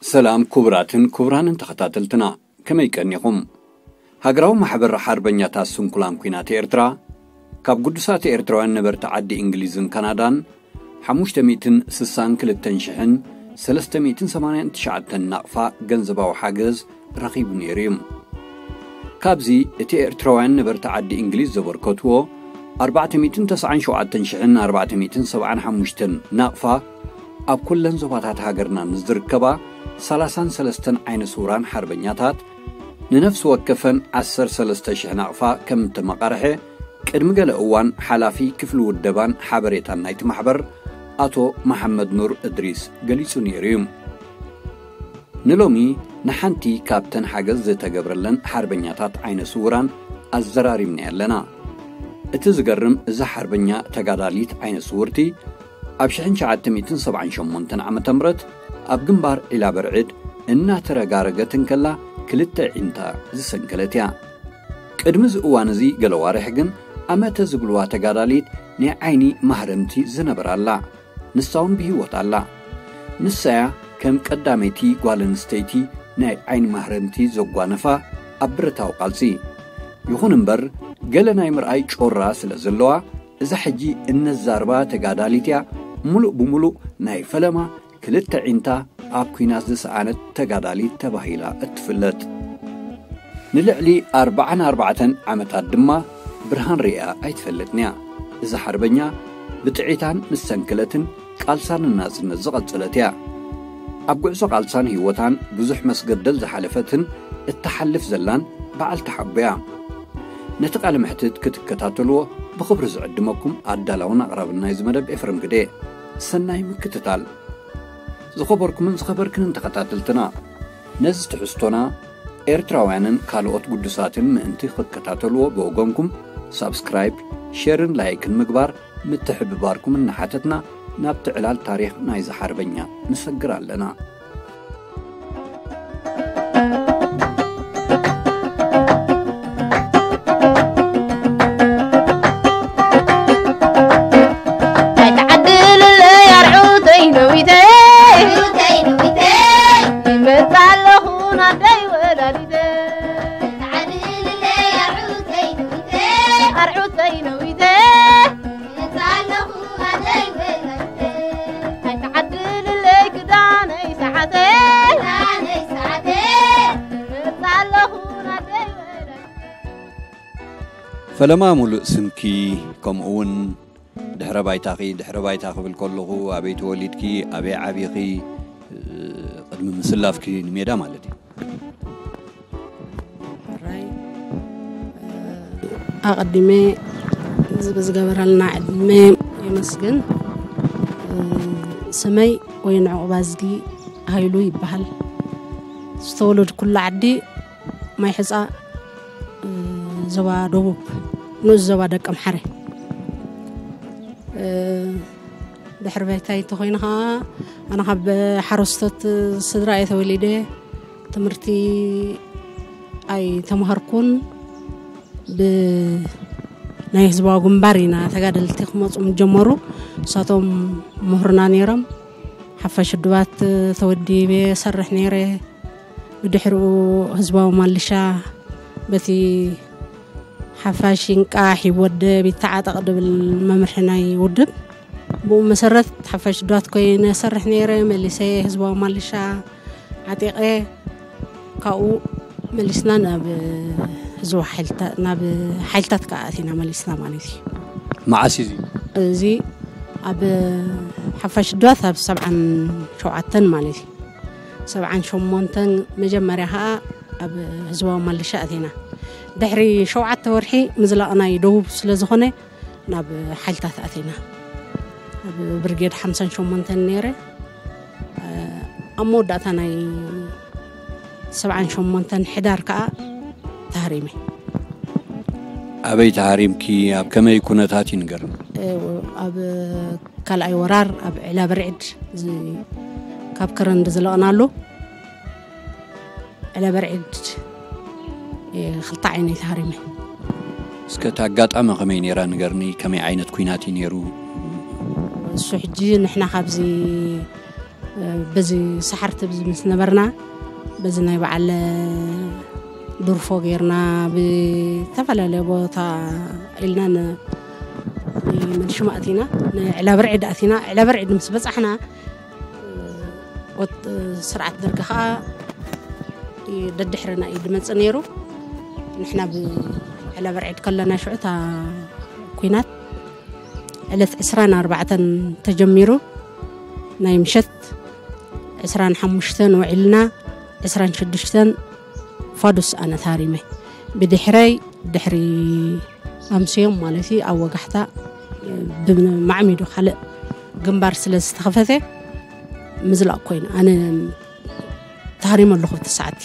ሰላም ክቡራትን ክቡራንን ተኸታተልትና፣ ከመይ ቀኒኹም? ሃገራዊ ማሕበር ሓርበኛታት ስንኩላን ኲናት ኤርትራ፣ ካብ ግዱሳት ኤርትራውያን ነበርቲ ዓዲ እንግሊዝን ካናዳን፣ ሓሙሽተ ሚእትን ስሳን ክልተን ሽሕን ሰለስተ ሚእትን ሰማንያን ትሽዓተን ናቕፋ ገንዘባዊ ሓገዝ ረኺቡ ነይሩ እዩ። ካብዚ፣ እቲ ኤርትራውያን ነበርቲ ዓዲ እንግሊዝ ዘበርከትዎ ኣርባዕተ ሚእትን ተስዓን ሸውዓተን ሽሕን ኣርባዕተ ሚእትን ሰብዓን ሓሙሽተን ናቕፋ፣ ኣብ ኩለን ዞባታት ሃገርና ንዝርከባ ሰላሳን ሰለስተን ዓይነ ስውራን ሓርበኛታት፣ ንነፍሲ ወከፈን ዓሰርተ ሰለስተ ሽሕ ናቕፋ ከም እተመቓርሐ፣ ቅድሚ ገለ እዋን ሓላፊ ክፍሊ ውደባን ሓበሬታን ናይቲ ማሕበር፣ ኣቶ መሓመድ ኑር እድሪስ ገሊጹ ነይሩ እዩ። ንሎሚ ንሓንቲ ካብተን ሓገዝ ዝተገብረለን ሓርበኛታት ዓይነ ስውራን ኣዘራሪብናያ ኣለና። እቲ ዝገርም፣ እዛ ሓርበኛ ተጋዳሊት ዓይነ ስውርቲ፣ ኣብ ሽሕን ትሽዓተ ሚእትን ሰብዓን ሸሞንተን ዓመተ ምህረት ኣብ ግንባር ዒላ በርዕድ እናተረጋረገት እንከላ፣ ክልተ ዒንታ ዝሰንከለት እያ። ቅድሚ እዚ እዋን እዚ ገለ ዋርሕ ግን፣ ኣመተ ዝብልዋ ተጋዳሊት ናይ ዓይኒ ማህረምቲ ዝነበራ ኣላ። ንሳ እውን ብህይወት ኣላ። ንሳያ ከም ቀዳመይቲ ጓል ኣንስተይቲ ናይ ዓይኒ ማህረምቲ ዘጓነፋ ኣብ ብረታዊ ቃልሲ። ይኹን እምበር፣ ገለ ናይ ምርኣይ ጮራ ስለ ዘለዋ፣ እዛ ሕጂ እነዛርባ ተጋዳሊት እያ፣ ምሉእ ብምሉእ ናይ ፈለማ ክልተ ዒንታ ኣብ ኲናት ዝሰኣነት ተጋዳሊት ተባሂላ እትፍለጥ። ንልዕሊ ኣርባዓን ኣርባዕተን ዓመታት ድማ ብርሃን ርእያ ኣይትፈልጥን እያ። እዛ ሓርበኛ ብጥዒታን ምስ ሰንከለትን ቃልሳ ንናጽነት ዝቐጸለት እያ። ኣብ ጉዕዞ ቃልሳን ህይወታን ብዙሕ መስገደል ዝሓለፈትን እትሓልፍ ዘላን በዓልቲ ሓቦ እያ። ነቲ ቃለ መሕትት ክትከታተልዎ ብኽብሪ ዝዕድመኩም ኣዳላውን ኣቕራብን ናይዚ መደብ ኤፍሬም ግደ። ሰናይ ምክትታል። ዝኸበርኩምን ዝኸበርክንን ተኸታተልትና፣ ነዚ ትሕዝቶና ኤርትራውያንን ካልኦት ግዱሳትን ምእንቲ ክትከታተልዎ ብወገንኩም ሳብስክራይብ፣ ሼርን ላይክን ምግባር ምትሕብባርኩም እናሓተትና፣ ናብቲ ዕላል ታሪኽ ናይዚ ሓርበኛ ንሰግር ኣለና። ኣይትዓድልለይ ኣርዑተይ ነዊተይ፣ ይመጽእ ኣለኹ ናደይ ወላዲተይ። ኣርዑተይ ነዊተይ፣ ኣይትዓድልለይ ክዳነይ ሰዓተይ፣ ይመጽእ ኣለኹ ናደይ ወላዲተይ። ፈለማ፣ ሙሉእ ስምኪ፣ ከምኡ እውን ድሕረ ባይታኺ። ድሕረ ባይታ ክብል ከለኹ፣ ኣበይ ተወሊድኪ፣ ኣበይ ዓቢኺ፣ ቅድሚ ምስላፍኪ ንሜዳ ማለት እዩ። ሕራይ፣ ኣቐዲመ እዚ ብዝገበረልና ዕድመ የመስግን። ስመይ ወይን ዕቑባዝጊ ሃይሉ ይበሃል። ዝተወለድኩላ ዓዲ ማይ ሕፃ፣ ዞባ ደቡብ፣ ንኡስ ዞባ ደቀምሓረ። ድሕሪ ባይታይ እንተኾይኑ ኸዓ፣ ኣነ ካብ ሓረስቶት ስድራ እየ ተወሊደ። ትምህርቲ ኣይተምሃርኩን። ብናይ ህዝባዊ ግንባር ኢና ተጋደልቲ ክመፁ ምስ ጀመሩ፣ ንሳቶም ምሁርና ነይሮም። ሓፋሽ ውድባት ተወዲበ ሰርሕ ነይረ። ብድሕሪኡ ህዝባዊ ማልሻ በቲ ሓፋሽ ይንቃሕ ይወደብ ይተዓጠቕ ድብል መምርሒ ናይ ውድብ። ብኡ መሰረት ሓፋሽ ውድባት ኮይነ ሰርሕ ነይረ። መሊሰ ህዝባዊ ማልሻ ዓጢቐ፣ ካብኡ መሊስና ናብ ህዝባዊ ሓይልታ-፣ ናብ ሓይልታት ከዓ ኣቲና መሊስና ማለት እዩ። መዓስ እዩ እዚ? እዚ ኣብ ሓፋሽ ውድባት ኣብ ሰብዓን ሸውዓተን ማለት እዩ። ሰብዓን ሸሞንተን መጀመርያ ከዓ ኣብ ህዝባዊ ማልሻ ኣቲና። ድሕሪ ሸውዓተ ወርሒ ምዝላቕ ናይ ደቡብ ስለ ዝኾነ፣ ናብ ሓይልታት ኣቲና። ኣብ ብርጌድ ሓምሳን ሸሞንተን ነይረ። ኣብ መወዳእታ ናይ ሰብዓን ሸሞንተን ሕዳር ከዓ ተሃሪመ። ኣበይ ተሃሪምኪ? ኣብ ከመይ ኩነታት እዩ ንገርኒ። ኣብ ካልኣይ ወራር ኣብ ዕላ በርዕድ፣ እዚ ካብ ከረን ዝለቕናሉ ዕላ በርዕድ፣ እ፣ ክልተ ዓይነይ ተሃሪመ። እስከ እቲ ኣጋጣሚ ከመይ ነይራ ንገርኒ? ከመይ ዓይነት ኩናት እዩ ነይሩ? እሱ ሕጂ ንሕና ካብዚ በዚ ሰሓርቲ ብዚ ምስ ነበርና በዚ ናይ በዓል ድርፎ ጌርና ብተፈላለየ ቦታ ኢልና ን- ንመንሽማ ኣቲና ንዕላበርዒድ ኣቲና ዕላበርዒድ ምስ በጻሕና ወጥ ስርዓት ደርጊ ከዓ ደድሕርና እዩ ድመፅእ ነይሩ። ንሕና ብዕላበርዒድ ከለና ሽዑ እታ ኩናት ዕለት ዕስራን ኣርባዕተን ተጀሚሩ ናይ ምሸት ዕስራን ሓሙሽተን ውዒልና ዕስራን ሽዱሽተን ፋዱስ ኣነ ታሪመ ብድሕረይ ድሕሪ ኣምስዮም ማለት እዩ ኣብ ወጋሕታ ብማዕሚዶ ካልእ ግንባር ስለ ዝተኸፈተ ምዝላቕ ኮይኑ ኣነ ታሪመ ኣለኹ እቲ ሰዓቲ።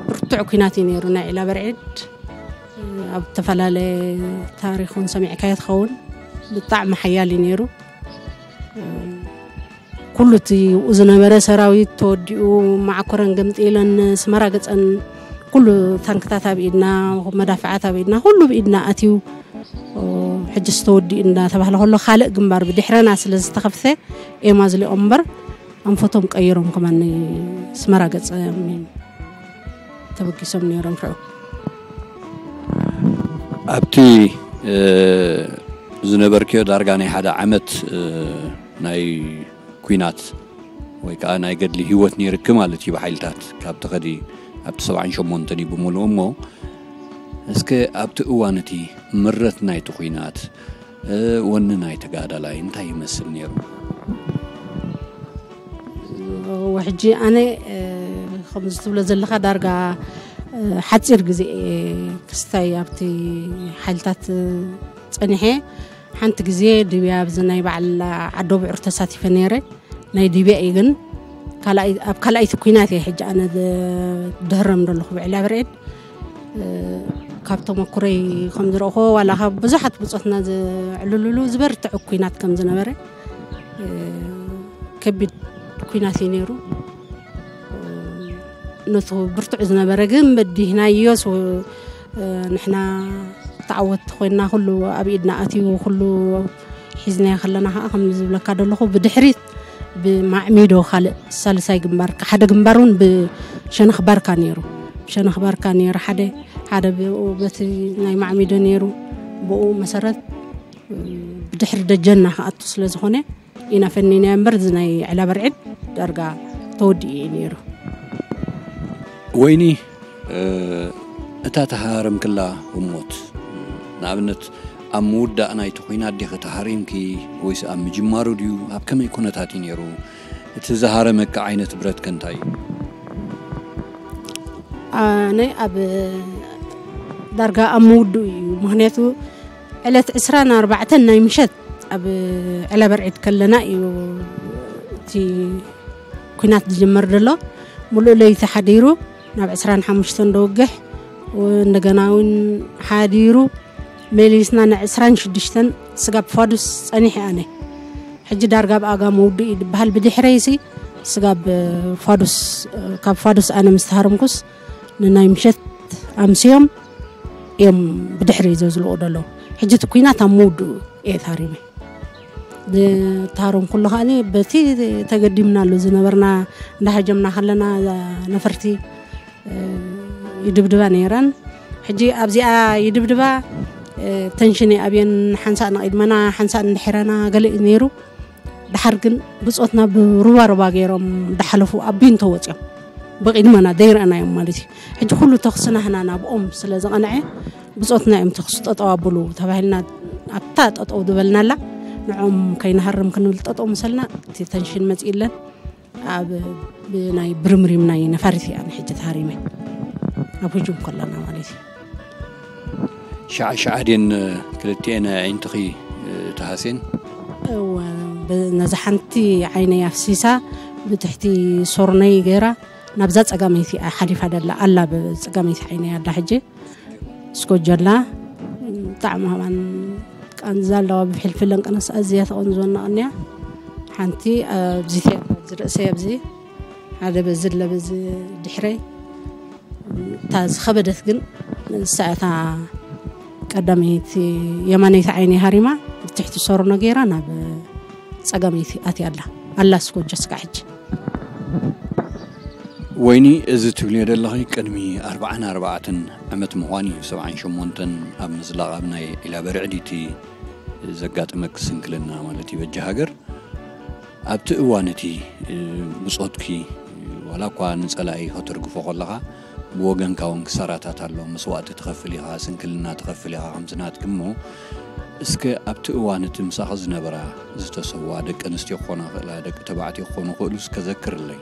ብርቱዕ ኩናት እዩ ነይሩ ናይ ዒላ በርዒድ። ኣብ ዝተፈላለየ ታሪኹን ሰሚዕካዮ ትኸውን። ብጣዕሚ ሓያል እዩ ነይሩ። ኩሉ እቲ ዝነበረ ሰራዊት ተወዲኡ መዓኮረን ገምጢለን ስመራ ገፀን ኩሉ ታንክታት ኣብ ኢድና መዳፍዓት ኣብ ኢድና ኩሉ ብኢድና ኣትዩ ሕጅስ ተወዲኡ እንዳተባህለ ከሎ ካልእ ግንባር ብድሕረና ስለ ዝተኸፍተ ኤማ ዝሊኦም እምበር ኣንፈቶም ቀይሮም ከማን ስመራ ገፀ ተበጊሶም ነይሮም ሽዑ። ኣብቲ ዝነበርክዮ ዳርጋ ናይ ሓደ ዓመት ናይ ኩናት ወይ ከዓ ናይ ገድሊ ህይወት ነይርኪ ማለት እዩ ብሓይልታት ካብ ትኸዲ ኣብቲ ሰብዓን ሸሞንተን እዩ ብምሉኡ እሞ እስከ ኣብቲ እዋን እቲ ምረት ናይቲ ኩናት ወኒ ናይ ተጋዳላይ እንታይ ይመስል ነይሩ? ሕጂ ኣነ ከምዚ ትብሎ ዘለካ ዳርጋ ሓፂር ግዜ ክስታይ ኣብቲ ሓይልታት ፀኒሐ ሓንቲ ግዜ ድብያ ኣብዚ ናይ በዓል ዓዶ ብዕር ተሳቲፈ ነይረ። ናይ ድብያ እዩ ግን ኣብ ካልኣይቲ ኩናት እየ ሕጂ ኣነ ድህረም ዘለኹ ብዕላ ብርዒድ ካብ ተመኩረይ ከም ዝረእኹ ዋላ ካብ ብዙሓት ብፆትና ዝዕልልሉ ዝበርትዕ ኩናት ከም ዝነበረ ከቢድ ኩናት እዩ ነይሩ። ነቱ ብርቱዕ ዝነበረ ግን በዲህናዮ ንሕና ተዓወትቲ ኮይና ኩሉ ኣብ ኢድና ኣትዩ ኩሉ ሒዝናዮ ከለና ከዓ ከም ዝብለካ ዘለኹ ብድሕሪት ብማዕሚዶ ካልእ ሳልሳይ ግንባር ሓደ ግንባር እውን ብሸነኽ ባርካ ነይሩ። ብሸነኽ ባርካ ነይሩ ሓደ ሓደ ብኡ በቲ ናይ ማዕሚዶ ነይሩ ብኡ መሰረት ብድሕሪ ደጀና ክኣቱ ስለ ዝኾነ ኢና ፈኒናዮ እምበር እዚ ናይ ዕላ በርዒድ ዳርጋ ተወዲኡ እዩ ነይሩ። ወይኒ እታ ተሃረምክላ ህሞት ንኣብነት ኣብ ምውዳእ ናይቲ ኩናት ዲኺ ተሃሪምኪ ወይስ ኣብ ምጅማሩ ድዩ? ኣብ ከመይ ኩነታት እዩ ነይሩ? እቲ ዝሃረመካ ዓይነት ብረት ከ እንታይ እዩ? ኣነ ኣብ ዳርጋ ኣብ ምውድኡ እዩ። ምክንያቱ ዕለት ዕስራን ኣርባዕተን ናይ ምሸት ኣብ ዕላ በርዒድ ከለና እዩ እቲ ኩናት ዝጅመር ዘሎ። ሙሉእ ለይቲ ሓዲሩ ናብ ዕስራን ሓሙሽተን ደውግሕ እንደገና እውን ሓዲሩ መሊስና ን ዕስራን ሽዱሽተን ስጋብ ፋዱስ ፀኒሐ ኣነ ሕጂ ዳርጋ ኣብ ኣጋ መውድእ እዩ ዝበሃል ብድሕረይሲ ስጋብ ፋዱስ ካብ ፋዱስ ኣነ ምስ ተሃረምኩስ ንናይ ምሸት ኣምስዮም እዮም ብድሕሪ ዘዝልቑ ደለዉ ሕጂ እቲ ኩናት ኣብ መውድኡ እየ ታሪመ ዝታሮም ኩሉ ከዓኒ በቲ ተገዲምናሉ ዝነበርና እንዳሃጀምና ከለና ነፈርቲ ይድብድባ ነይረን። ሕጂ ኣብዚኣ ይድብድባ ተንሽን ኣብየን ሓንሳእ ንቕድመና ሓንሳእ ንድሕረና ገለ እዩ ነይሩ። ድሓር ግን ብፆትና ብሩባ ሩባ ገይሮም ድሓለፉ ኣቢን ተወፅኦም ብቕድመና ዘይረኣናዮም ማለት እዩ። ሕጂ ኩሉ ተኽስና ህና ናብኦም ስለ ዝቐንዐ ብፆትና እዮም ተኽሱ ጠጠው ኣብሉ ተባሂልና ኣብታ ጠጠው ዝበልናላ ንዖም ከይንሃርም ክንብል ጠጠው ምሰልና እቲ ተንሽን መፂእለን ኣብ ብናይ ብርምሪም ናይ ነፋሪት እያ ንሕጂ ተሃሪመ ኣብ ህጁም ከለና ማለት እዩ። ሸዓ ሸዓ ድን ክልቲኤን ኣዒንትኺ ተሃስየን? እወ፣ ነዛ ሓንቲ ዓይነይ ኣፍሲሳ ብትሕቲ ሶርነይ ገይራ ናብዛ ፀጋመይቲ ሓሊፋ ደላ ኣላ ብፀጋመይቲ ዓይነይ ኣላ ሕጂ ስኮጀላ ብጣዕሚ ሃባን ቃንዛ ኣለዋ ብፍልፍለን ቀነስ ኣዝያ ተቐንዝወና ቅንያ ሓንቲ ኣብዚ ርእሰይ ኣብዚ ሓደ በዚ ለበዚ ድሕረይ እታ ዝኸበደት ግን ንሳ እታ ቀዳመይቲ የማነይቲ ዓይኒ ሃሪማ ብትሕቲ ሶርኖ ገይራ ናብ ፀጋመይቲ ኣትያ ኣላ። ኣላስ ጎጆ ስጋዕ ሕጂ። ወይኒ፣ እዚ ትብልዮ ዘለኺ ቅድሚ ኣርባዓን ኣርባዕተን ዓመት ምዃን እዩ። ሰብዓን ሸሞንተን ኣብ ምዝላቕ ኣብ ናይ ዒላ በርዕድ እቲ ዘጋጠመኪ ስንክልና ማለት እዩ በጃ ሃገር። ኣብቲ እዋን እቲ ብጾትኪ ዋላ እኳ ንጸላኢ ከተርግፎ ከለኻ ብወገንካ እውን ክሳራታት ኣሎ። መስዋእቲ ትኸፍል ኢኻ፣ ስንክልና ትኸፍል ኢኻ ከምቲ ናትኪ። እሞ እስከ ኣብቲ እዋን እቲ ምሳኺ ዝነበራ ዝተሰዋ ደቂ ኣንስትዮ ክኾና ክእላ፣ ደቂ ተባዕትዮ ክኾኑ ክእሉ እስከ ዘክርለይ።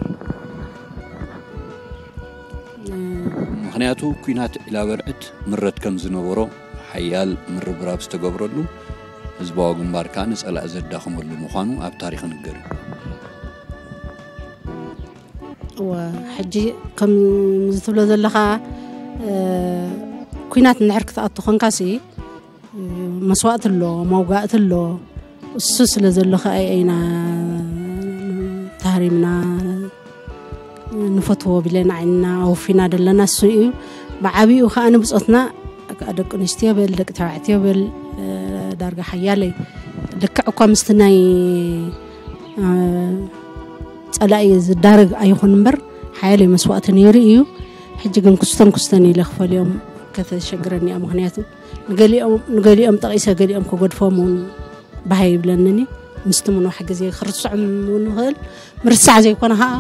ምኽንያቱ ኲናት ዒላ በርዕድ ምረት ከም ዝነበሮ ሓያል ምርብራብ ዝተገብረሉ፣ ህዝባዊ ግንባር ከኣ ንጸላኢ ዘዳኸመሉ ምዃኑ ኣብ ታሪኽ ይንገር እዩ። እወ፣ ሕጂ ከምዚ ትብሎ ዘለኻ እ፣ ኲናት እንድሕር ክትኣቱ ኮንካሲ መስዋእቲ ኣሎ፣ መውጋእቲ ኣሎ። እሱ ስለ ዘሎ ከኣ ኢና ተሃሪምና ንፈትዎ ቢለ ንዓይንና ኣወፊና ዘለና እሱ እዩ። ብዓብኡ ከኣ ንብጾትና ደቂ ኣንስትዮ በል ደቂ ተባዕትዮ በል እ፣ ዳርጋ ሓያለይ ልክዕ እኳ ምስቲ ናይ እ፣ ጸላኢ ዝዳረግ ኣይኹን እምበር ሓያለይ መስዋእቲ ነይሩ እዩ። ሕጂ ግን ክስተን ክስተን ኢለ ክፈልዮም ከተሸግረኒ እያ። ምኽንያቱ ንገሊኦም ንገሊኦም ጠቒሰ ገሊኦም ክገድፎም እውን ባህ ይብለንን እዩ። ምስቲ ምንዋሕ ግዜ ክርስዖም እውን ንኽእል ምርሳዕ ዘይኮነ ከዓ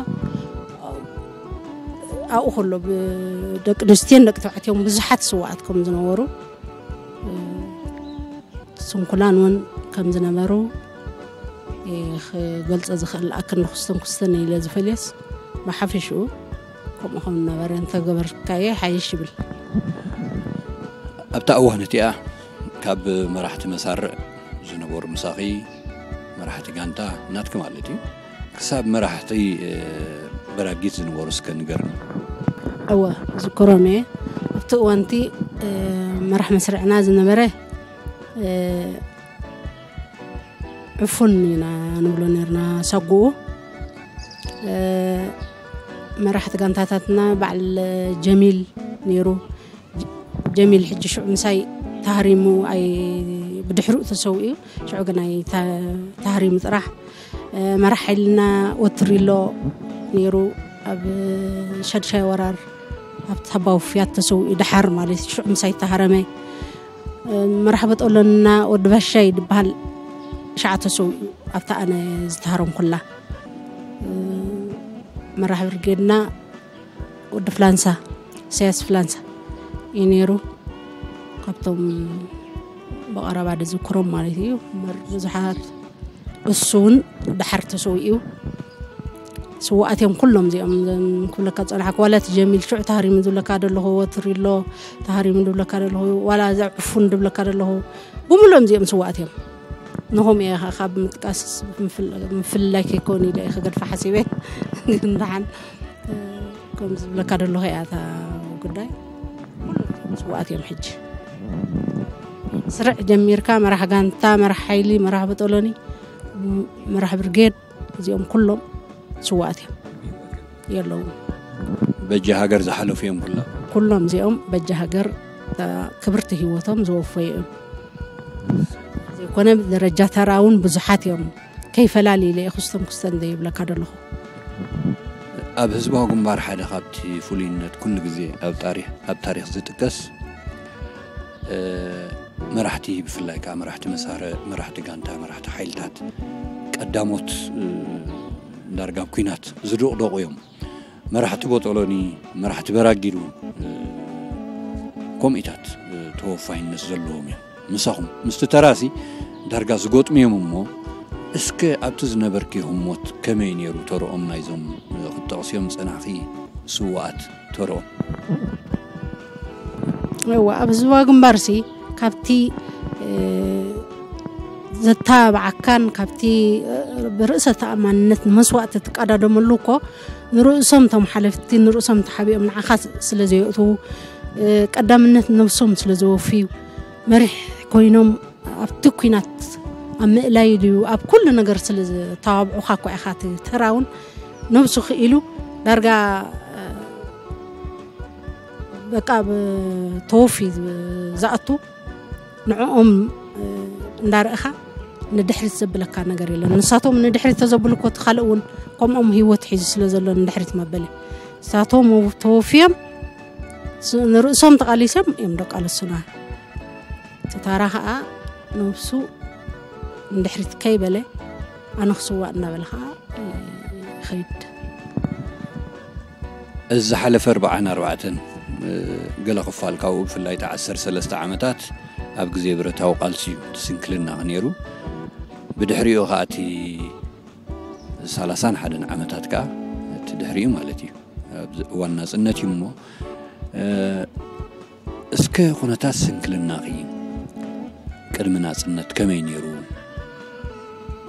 ኣብኡ ከሎ ብደቂ ኣንስትዮን ደቂ ተባዕትዮን ብዙሓት ስዋኣት ከም ዝነበሩ ስንኩላን እውን ከም ዝነበሩ ክገልጸ ዝኽእል ኣክን ንክስተን ክስተን ኢለ ዝፈልየስ ብሓፈሽኡ ከምኡ ከም ዝነበረ እንተገበርካዮ ሓይሽ ይብል። ኣብታ እዋን እቲኣ ካብ መራሕቲ መሳርዕ ዝነበሩ ምሳኺ መራሕቲ ጋንታ ናትኪ ማለት እዩ ክሳብ መራሕቲ በራጊት ዝነበሩ እስከ ንገርኒ። እወ ዝክሮም እየ። ኣብቲ እዋንቲ መራሕ መስርዕና ዝነበረ ዕፉን ኢና ንብሎ ነርና ሳጉኡ። መራሕቲ ጋንታታትና በዓል ጀሚል ነይሩ። ጀሚል ሕጂ ሽዑ ምሳይ ተሃሪሙ ኣይ ብድሕሪኡ ተሰዊኡ ሽዑ ግናይ ተሃሪሙ ጥራሕ። መራሕ ሓይልና ወትሪሎ ነይሩ ኣብ ሸድሻይ ወራር ኣብ ታባው ፍያት ተሰዊኡ ድሓር ማለት ሽዑ ምሳይ ተሃረመ። መራሕ በጠሎና ወዲ ባሻይ ድበሃል ሸዓ ተሰዊኡ ኣብታ ኣነ ዝተሃረምኩላ። መራሕ ብርጌድና ወዲ ፍላንሳ ኢሳያስ ፍላንሳ እዩ ነይሩ። ካብቶም ብቐረባ ዝዝክሮም ማለት እዩ። ብዙሓት እሱ እውን ድሓር ተሰዊኡ ስዋኣት እዮም ኩሎም እዚኦም። ክብለካ ዝፀናሕኩ ዋላ እቲ ጀሚል ሽዑ ተሃሪሙ ዝብለካ ዘለኹ ወትሪሎ ተሃሪሙ ዝብለካ ዘለኹ ዋላ ዘዕፉን ዝብለካ ዘለኹ ብምሎም እዚኦም ስዋኣት እዮም። ንኹም እየ ካብ ምጥቃስ ምፍላይ ከይኮን ኢለ እየ ክገድፋ ሓሲበ። ግን ደሓን ከም ዝብለካ ዘለኹ እያ እታ ጉዳይ። ስዋኣት እዮም ሕጂ ስርዕ ጀሚርካ መራሕ ጋንታ፣ መራሕ ሓይሊ፣ መራሕ በጠሎኒ፣ መራሕ ብርጌድ እዚኦም ኩሎም ስዋኣት እዮም የለዉ። በጃ ሃገር ዝሓለፉ እዮም ኩላ ኩሎም እዚኦም በጃ ሃገር ክብርቲ ህይወቶም ዝወፈዩ እዮም። ዘይኮነ ደረጃ ተራ እውን ብዙሓት እዮም። ከይፈላሊ ኢለ ክስቶም ክስተን ዘይብለካ ደለኹ። ኣብ ህዝባዊ ግንባር ሓደ ካብቲ ፍሉይነት ኩሉ ግዜ ኣብ ታሪኽ ዝጥቀስ መራሕቲ ብፍላይ ከዓ መራሕቲ መሳርዕ፣ መራሕቲ ጋንታ፣ መራሕቲ ሓይልታት ቀዳሞት ዳርጋ ኩናት ዝድቕደቑ እዮም። መራሕቲ ቦጦሎኒ፣ መራሕቲ በራጊድ እውን ከምኡታት ተወፋይነት ዘለዎም እዮም። ምሳኹም ምስቲ ተራሲ ዳርጋ ዝገጥሙ እዮም። እሞ እስከ ኣብቲ ዝነበርኪ ህሞት ከመይ ነይሩ ተርኦም ናይዞም ክትጠቕስዮም ዝጸናሕኺ ስውኣት ተርኦም? እዋ ኣብ ህዝባዊ ግንባር ሲ ካብቲ ዘተባብዓካን ካብቲ ብርእሰ ተኣማንነት ንመስዋእቲ ትቀዳደመሉ እኮ ንርእሶም እቶም ሓለፍቲ ንርእሶም ተሓቢኦም ንዓኻ ስለ ዘየእትዉ ቀዳምነት ነብሶም ስለ ዘወፍዩ መሪሕ ኮይኖም ኣብቲ ኩናት ኣብ ምእላይ ድዩ ኣብ ኩሉ ነገር ስለ ዝተባብዑኻ እኮ ኢኻ እቲ ተራውን ነብሱ ክኢሉ ዳርጋ በቃ ተወፊ ዝኣቱ ንዕኦም እንዳረእኻ ንድሕሪት ዘብለካ ነገር የለን። ንሳቶም ንድሕሪት ተዘብሉ እኮ እቲ ካልእ እውን ከምኦም ህይወት ሒዙ ስለ ዘሎ ንድሕሪት መበለ ንሳቶም ተወፍዮም ስ- ንርእሶም ተቓሊሶም እዮም ደቃለሱና። እቲ ታራ ከዓ ነብሱ ንድሕሪት ከይበለ ኣነ ክስዋእ እናበለ ከዓ ይኸይድ። እዚ ዝሓለፈ ኣርባዓን ኣርባዕተን ገለ ክፋል ካብኡ ብፍላይ ታ ዓሰርተ ሰለስተ ዓመታት ኣብ ግዜ ብረታዊ ቃልሲ እዩ እቲ ስንክልናኺ ነይሩ። ብድሕሪኡ ከዓ እቲ ሰላሳን ሓደን ዓመታት ከዓ እቲ ድሕሪኡ ማለት እዩ። ኣብዚ እዋን ናጽነት እዩ እሞ እስከ ኩነታት ስንክልናኺ ቅድሚ ናጽነት ከመይ ነይሩ?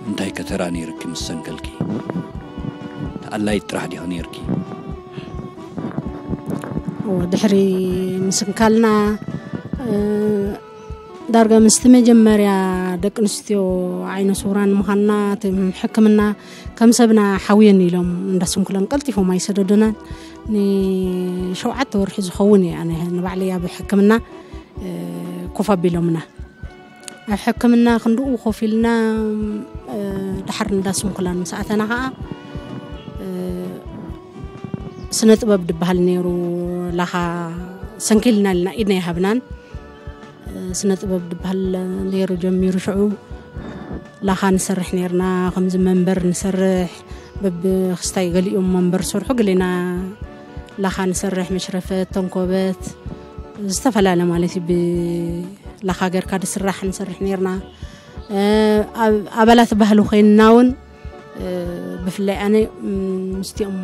እንታይ ከተራ ነይርኪ ምስ ሰንከልኪ? ተኣላይት ጥራሕ ዲኺ ነይርኪ? ድሕሪ ምስንካልና ዳርጋ ምስቲ መጀመርያ ደቂ ኣንስትዮ ዓይነ ስውራን ምዃንና እቲ ሕክምና ከም ሰብና ሓውየን ኢሎም እንዳስንኩለን ቀልጢፎም ኣይሰደዱናን። ንሸውዓተ ወርሒ ዝኸውን እየ ኣነ ንባዕለይ ኣብ ሕክምና ኮፍ ኣቢሎምና። ኣብ ሕክምና ክንድኡ ኮፍ ኢልና ድሓር እንዳስንኩላን ምስ ኣተና ከዓ ስነ ጥበብ ድበሃል ነይሩ። ላኻ ሰንኪልና ኢልና ኢድና ይሃብናን ስነ ጥበብ ድበሃል ነይሩ ጀሚሩ ሽዑ ላኻ ንሰርሕ ነርና። ከምዚ መንበር ንሰርሕ በብክስታይ ገሊኦም መንበር ሰርሑ ገሌና ላኻ ንሰርሕ መሽረፈት ተንኮበት ዝተፈላለ ማለት እዩ። ብላኻ ገርካ ድስራሕ ንሰርሕ ነርና። ኣባላት ባህሊ ኮይንና እውን ብፍላይ ኣነ ምስቲኦም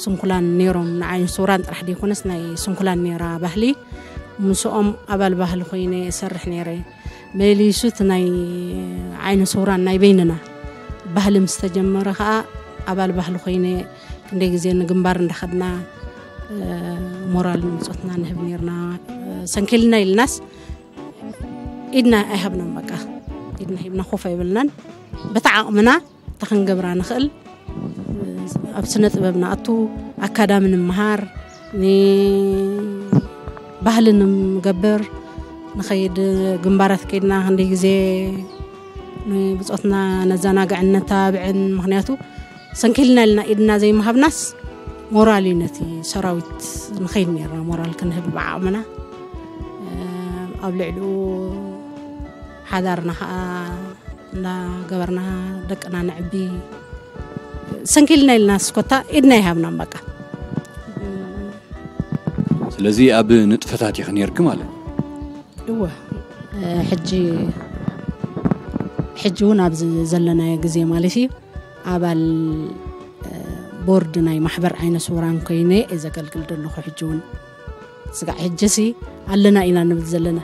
ስንኩላን ነይሮም ንዓይኒ ስውራን ጥራሕ ደይኮነስ ናይ ስንኩላን ነይራ ባህሊ ምስኦም ኣባል ባህሊ ኮይነ እሰርሕ ነይረ። መሊሱ እቲ ናይ ዓይኒ ስውራን ናይ በይንና ባህሊ ምስ ተጀመረ ከዓ ኣባል ባህሊ ኮይነ ክንደይ ግዜ ንግንባር እንዳኸድና ሞራል ንብፆትና ንህብ ነርና። ሰንኪልና ኢልናስ ኢድና ኣይሃብናን። በቃ ኢድና ሂብና ኮፍ ኣይበልናን። በታ ዓቕምና እታ ክንገብራ ንኽእል ኣብ ስነ ጥበብ ንኣቱ ኣካዳሚ ንምሃር ባህሊ ንገብር ንኸይድ ግንባራት ከይድና ክንደይ ግዜ ንብፆትና ነዘናግዕን ነተባብዕን። ምክንያቱ ሰንኪልና ኢልና ኢድና ዘይምሃብናስ ሞራል እዩ ነቲ ሰራዊት ንኸይድ ነርና ሞራል ክንህብ ብዓቕምና ኣብ ልዕሊኡ ሓዳርና ከዓ እንዳገበርና ደቅና ንዕቢ ሰንኪልና ኢልና ስኮታ ኢድና ይሃብናን በቃ። ስለዚ ኣብ ንጥፈታት ኢኺ ነርኪ ማለት እወ። ሕጂ ሕጂ እውን ኣብዚ ዘለናዮ ግዜ ማለት እዩ ኣባል ቦርድ ናይ ማሕበር ዓይነ ስውራን ኮይነ እየ ዘገልግል ዘለኹ። ሕጂ እውን ስጋዕ ሕጂ ሲ ኣለና ኢና ንብል ዘለና።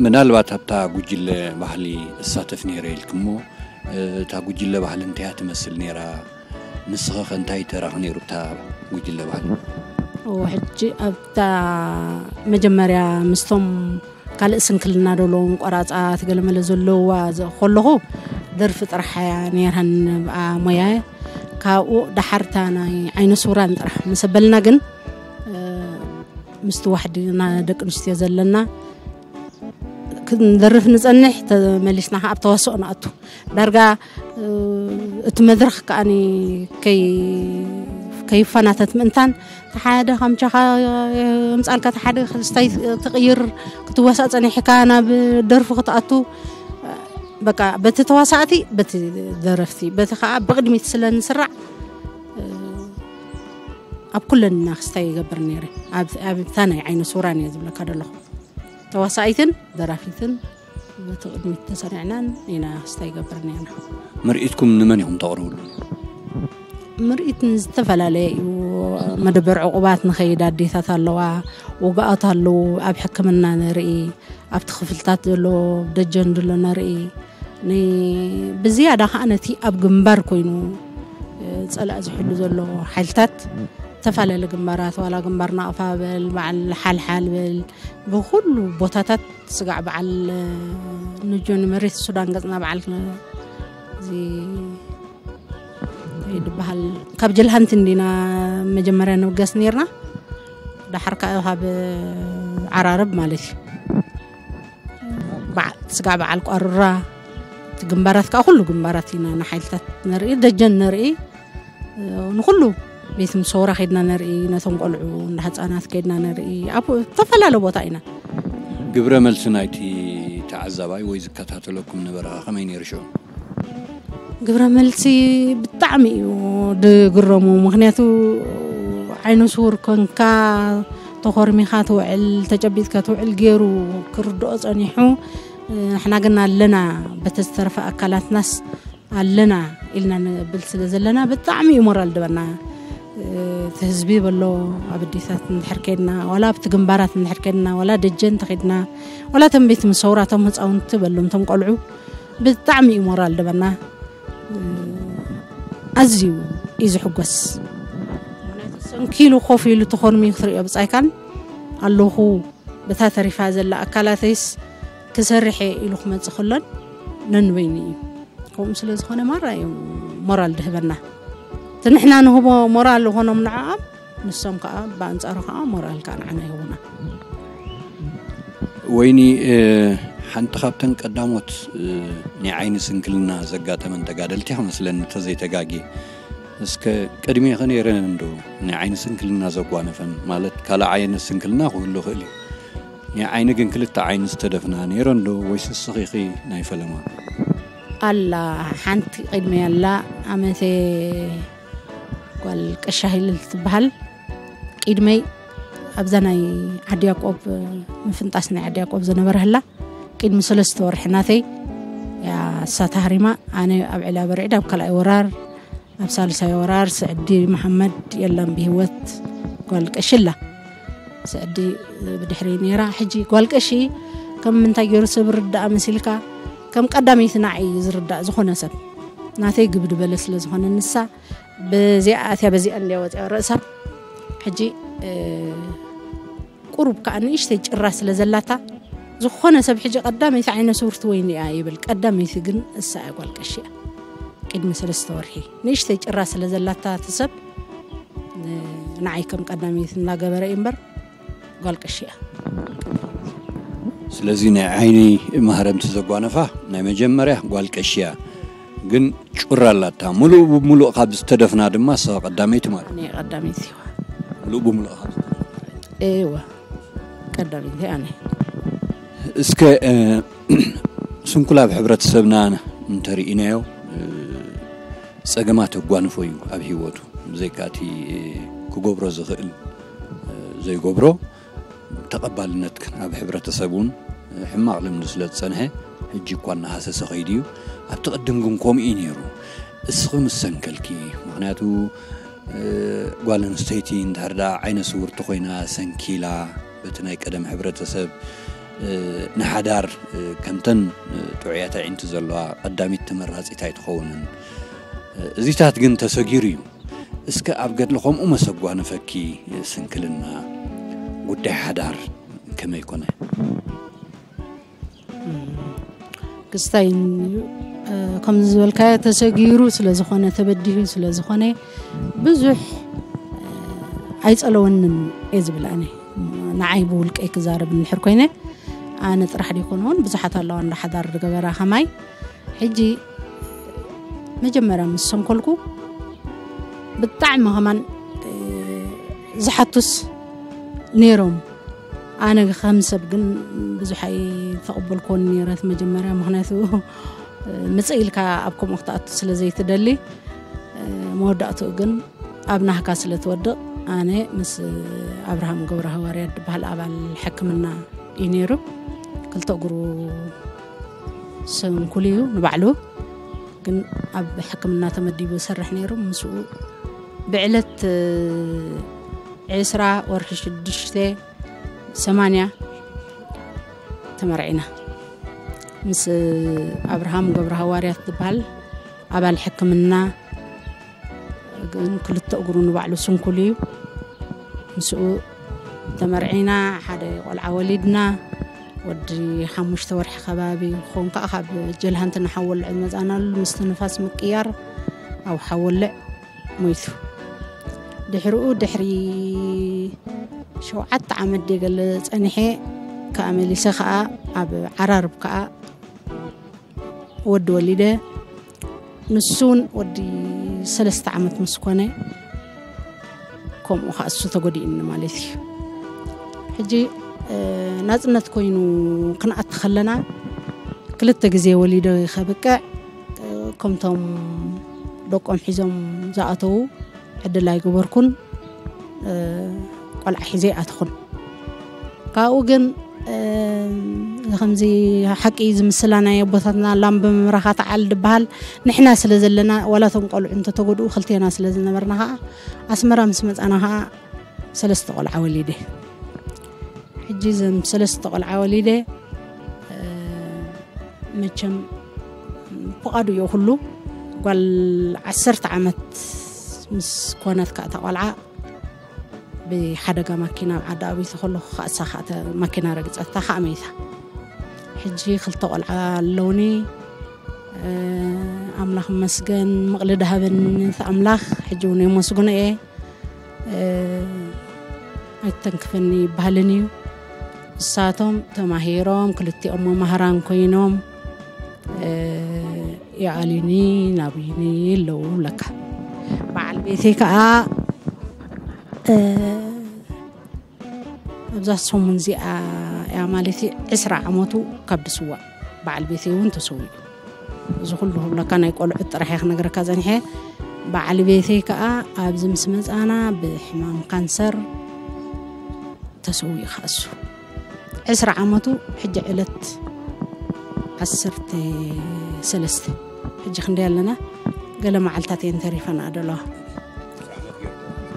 ምናልባት ኣብታ ጉጅለ ባህሊ እሳተፍ ነይረ ኢልክሞ እታ ጉጅለ ባህሊ እንታይ እያ ትመስል ነይራ? ንስኸ ከ እንታይ ተራኺ ነይሩ ብታ ጉጅለ ባህሊ? እዎ ሕጂ ኣብታ መጀመርያ ምስቶም ካልእ ስንክልና ዘለዎም ቆራፃት ገለመለ ዘለዋ ከለኹ ደርፊ ጥራሕ እያ ነይራን ብኣ ሞያ ካብኡ ዳሓርታ ናይ ዓይነ ስውራን ጥራሕ ምስ ኣበልና ግን ምስቲ ዋሕዲ ደቂ ኣንስትዮ ዘለና ክንደርፍ ንፀንሕ ተመሊስና ከዓ ኣብ ተዋስኦ ንኣቱ ዳርጋ እቲ መድረኽ ከዓኒ ከይፈናተት ምእንታን ተሓደ ከምቻኻ ምፃልካ ተሓደ ክስታይ ትቕይር ክትዋሳእ ፀኒሕካ ናብ ደርፊ ክትኣቱ በቃ በቲ ተዋሳእቲ በቲ ደረፍቲ በቲ ከዓ ብቕድሚት ስለ ንስራዕ ኣብ ኩለንና ክስታይ ይገብር ነይረ። ኣብታ ናይ ዓይነ ሱራን እየ ዝብለካ ዘለኹ። ተዋሳኢትን ደራፊትን በቲ ቅድሚት ተሰሪዕናን ኢና ክስታይ ይገብር ነይርና። ምርኢትኩም ንመን ኢኹም ተቕርብሉ? ምርኢት ዝተፈላለየ እዩ። መደበር ዕቑባት ንኸይድ ኣዴታት ኣለዋ፣ ውግኣት ኣለዉ፣ ኣብ ሕክምና ንርኢ፣ ኣብቲ ክፍልታት ዘሎ ደጀን ድሎ ንርኢ። ብዝያዳ ከዓ ነቲ ኣብ ግንባር ኮይኑ ፀላእ ዝሕሉ ዘሎ ሓይልታት ተፈላለ ግንባራት ዋላ ግንባር ናቕፋ በል በዓል ሓልሓል በል ብኩሉ ቦታታት ስጋዕ በዓል ንጆኒ መሬት ሱዳን ገፅና በዓል እዚ ይድበሃል ካብ ጀልሃንቲ እንዲና መጀመርያ ንብገስ ነርና። ዳሓር ከዓ ካብ ዓራርብ ማለት እዩ። በዓ- ስጋዕ በዓል ቋሩራ፣ እቲ ግንባራት ከዓ ኩሉ ግንባራት ኢና ንሓይልታት ነርኢ፣ ደጀን ነርኢ፣ ንኩሉ ቤት ምሰውራ ከድና ነርኢ፣ ነቶም ቆልዑ እንዳ ህፃናት ከድና ነርኢ፣ ኣብ ዝተፈላለየ ቦታ ኢና። ግብረ መልሲ ናይቲ ተዓዛባይ ወይ ዝከታተለኩም ነበረ ከመይ ነይሩ ሽዑ? ግብረ መልሲ ብጣዕሚ እዩ ድግረሙ። ምክንያቱ ዓይነ ስውር ኮንካ ተኾርሚኻ ትውዕል፣ ተጨቢጥካ ትውዕል ገይሩ ክርድኦ ጸኒሑ። ንሕና ግን ኣለና፣ በተ ዝተረፈ ኣካላትናስ ኣለና ኢልና ንብል ስለ ዘለና ብጣዕሚ እዩ ሞራል ድበና። እቲ ህዝቢ በሎ ኣብ ኣዴታት እንድሕር ከድና፣ ዋላ ኣብቲ ግንባራት እንድሕር ከድና፣ ዋላ ደጀን ተኸድና፣ ዋላ ተም ቤት ምሰውራ፣ ቶም ህፃውንቲ በሎም፣ ቶም ቆልዑ ብጣዕሚ እዩ ሞራል ድበና። ኣዝዩ እዩ ዝሕጎስ። ሰንኪሉ ኮፍ ኢሉ ተኾርሚ ክትሪኦ ብጻይካን ኣለኹ፣ በታ ተሪፋ ዘላ ኣካላተይስ ክሰርሕ እየ ኢሉ ክመጽእ ከሎን ነንበይኑ እዩ። ከምኡ ስለ ዝኾነ ማራ እዩ ሞራል ድህበና። እቲ ንሕና ንህቦ ሞራል ዝኾኖም ንዕኣም፣ ንሶም ከዓ ብኣንጻሩ ከዓ ሞራል ከዓ ንዓና ይህቡና። ወይኒ፣ ሓንቲ ካብተን ቀዳሞት ናይ ዓይኒ ስንክልና ዘጋጠመን ተጋደልቲ ክመስለኒ እንተዘይተጋጊ። እስከ ቅድሜኺ ነይረን እንዶ ናይ ዓይኒ ስንክልና ዘጓነፈን? ማለት ካልእ ዓይነት ስንክልና ክህሉ ይኽእል እዩ። ናይ ዓይኒ ግን ክልተ ዓይኒ ዝተደፍና ነይረን ዶ ወይስ እስኺ ኢኺ ናይ ፈለማ? ኣላ ሓንቲ ቅድመይ ኣላ፣ ኣመቴ ጓል ቀሻ ሂልል ትበሃል። ቅድመይ ኣብዛ ናይ ዓዲ ያቆብ፣ ምፍንጣስ ናይ ዓዲ ያቆብ ዝነበረ ህላ፣ ቅድሚ ሰለስተ ወርሒ ናተይ እያ እሳ ተሃሪማ። ኣነ ኣብ ዕላ በርዒድ ኣብ ካልኣይ ወራር፣ ኣብ ሳልሳይ ወራር ስዕዲ መሓመድ የላን ብህይወት፣ ጓል ቀሺ ኣላ። ስዕዲ ብድሕሪ ነይራ። ሕጂ ጓል ቀሺ ከም ምንታይ ገይሩ ሰብ ርዳእ መሲልካ፣ ከም ቀዳመይቲ ንዓይ እዩ ዝርዳእ ዝኾነ ሰብ። ናተይ ግብድ በለ ስለ ዝኾነ ንሳ በዚኣ ኣትያ በዚኣ እንድያ ወፂኣ ርእሳ። ሕጂ ቁሩብ ከዓ ንእሽተይ ጭራ ስለ ዘላታ፣ ዝኾነ ሰብ ሕጂ ቀዳመይቲ ዓይነ ስውርቲ ወይኒ እያ ይብል። ቀዳመይቲ ግን እሳ እያ ጓል ቀሺ እያ። ቅድሚ ሰለስተ ወርሒ ንእሽተይ ጭራ ስለ ዘላታ እቲ ሰብ ንዓይ ከም ቀዳመይቲ እናገበረ እዩ እምበር ጓል ቀሺ እያ። ስለዚ ናይ ዓይኒ ማህረምቲ ዘጓነፋ ናይ መጀመርያ ጓል ቀሺ እያ። ግን ጩራ ኣላታ። ሙሉእ ብሙሉእ ካብ ዝተደፍና ድማ እሳ ቀዳመይቲ ማለት። እኔ ቀዳመይቲ እዋ። ሙሉእ ብሙሉእ ካብ ዝተደፍና። እዋ። ቀዳመይቲ ኣነ። እስከ፣ እ፣ ስንኩል ኣብ ሕብረተሰብና እንተርኢናዮ፣ እ፣ ጸገማት ኣጓንፎ እዩ ኣብ ህይወቱ። ብዘይካ እቲ፣ እ፣ ክገብሮ ዝኽእል፣ እ፣ ዘይገብሮ፣ ተቐባልነት ኣብ ሕብረተሰብ እውን፣ እ፣ ሕማቕ ልምዲ ስለ ዝጸንሐ፣ ሕጂ እኳ እናሃሰሰ ከይዱ እዩ። ኣብቲ ቅድም ግን ከምኡ እዩ ነይሩ። እስኺ ምስ ሰንከልኪ፣ ምኽንያቱ፣ እ፣ ጓል ኣንስተይቲ እንድሕር ደኣ ዓይነ ስውርቲ ኮይና ሰንኪላ፣ በቲ ናይ ቀደም ሕብረተሰብ፣ እ፣ ንሓዳር፣ እ፣ ከምተን፣ እ፣ ጥዑያት ኣዒንቲ ዘለዋ ቀዳሚት ተመራጺት ኣይትኸውንን። እ፣ እዚታት ግን ተሰጊሩ እዩ። እስከ ኣብ ገድሊ ከምኡ መሰጓነፈኪ ስንክልና፣ ጉዳይ ሓዳር ከመይ ኮነ? ክስታይ እዩ። እ፣ ከምዚ ዝበልካዮ ተሰጊሩ ስለ ዝኾነ፣ ተበዲሁ ስለ ዝኾነ ብዙሕ፣ እ፣ ኣይጸለወንን እየ ዝብል ኣነ። ንዓይ ብውልቀይ ክዛረብ እንድሕር ኮይነ፣ ኣነ ጥራሕ ደይኮነ እውን ብዙሓት ኣለዋ እንዳ ሓዳር ዝገበራ ከማይ። ሕጂ መጀመርያ ምስ ሰንኮልኩ ብጣዕሚ ከማን፣ እ፣ ዝሓቱስ ነይሮም። ኣነ ከም ሰብ ግን ብዙሕ ኣይተቐበልኩዎን ነይረ እቲ መጀመርያ፣ ምኽንያቱ፣ እ፣ ምጽእ ኢልካ ኣብ ከምኡ ክትኣቱ ስለ ዘይትደሊ፣ እ፣ መወዳእትኡ ግን ኣብ ናህካ ስለ ትወድቕ፣ ኣነ ምስ ኣብርሃም ገብረ ሃዋርያት ዝበሃል ኣባል ሕክምና እዩ ነይሩ። ክልተ እግሩ ስንኩል እዩ ንባዕሉ፣ ግን ኣብ ሕክምና ተመዲቡ ይሰርሕ ነይሩ። ምስኡ ብዕለት ዕስራ ወርሒ ሽዱሽተ ሰማንያ ተመርዒና። ምስ ኣብርሃም ገብረ ሃዋርያት ዝበሃል ኣባል ሕክምና፣ ግን ክልተ እግሩ ንባዕሉ ስንኩል እዩ። ምስኡ ተመርዒና፣ ሓደ ቆልዓ ወሊድና። ወዲ ሓሙሽተ ወርሒ ከባቢ ክኸውን ከዓ ካብ ጀልሃንቲ ንሓወልዕ ዝመፃናሉ፣ ምስቲ ንፋስ ምቅያር ኣብ ሓወልዕ ሞይቱ። ድሕሪኡ ድሕሪ ሸውዓተ ዓመት ደገለ ፀኒሐ ከዓ መሊሰ ከዓ ኣብ ዓራርብ ከዓ ወዲ ወሊደ። ንሱ እውን ወዲ ሰለስተ ዓመት ምስ ኮነ ከምኡ ከዓ እሱ ተጎዲእኒ ማለት እዩ። ሕጂ ናፅነት ኮይኑ ክንኣቲ ከለና ክልተ ግዜ ወሊደ ከብቅዕ ከምቶም ደቆም ሒዞም ዝኣተዉ ዕድል ኣይገበርኩን። ቆልዓ ሒዘ ኣትኹን። ካብኡ ግን ከምዚ ሓቂ ዝምስላ ናይ ኣቦታትና ላም ብምምራኻ ተዓል ዝበሃል ንሕና ስለ ዘለና ዋላ ቶም ቆልዑ እንተተጎድኡ ክልቴና ስለ ዝነበርና ከዓ ኣስመራ ምስ መፃና ከዓ ሰለስተ ቆልዓ ወሊደ። ሕጂ ዘም ሰለስተ ቆልዓ ወሊደ መቸም ፍቓዱ እዮ ኩሉ። ጓል ዓሰርተ ዓመት ምስ ኮነት ከዓ እታ ቆልዓ ብሓደጋ ማኪና ኣብ ዓዲ ኣቢተ ከለኹ ከዓ እሳ ከዓ ማኪና ረግፀታ ከዓ መይታ። ሕጂ ክልተ ቆልዓ ኣለውኒ። ኣምላኽ መስገን ምቕሊ ድሃበኒ ኣምላኽ ሕጂ እውን የመስግኖ እየ። ኣይተንክፈኒ ይበሃልን እዩ። እሳቶም ተማሂሮም ክልቲኦም መማህራን ኮይኖም ይኣልዩኒ ናብዩኒ ኣለዉ ብለካ። በዓል ቤተይ ከዓ ኣብዛ ሰሙን እዚኣ እያ ማለት እዩ ዕስራ ዓመቱ ካብ ድስዋእ በዓል ቤተይ እውን ተሰዊኡ። እዚ ኩሉ ክብለካ ናይ ቆልዑት ጥራሕ እየ ክነግረካ ዘንሐ። በዓል ቤተይ ከዓ ኣብዚ ምስ መፃና ብሕማም ካንሰር ተሰዊኡ ከዓ እሱ ዕስራ ዓመቱ ሕጂ ዕለት ዓሰርተ ሰለስተ ሕጂ ክንደይ ኣለና? ገለ መዓልታት እየን ተሪፈና ደለዋ።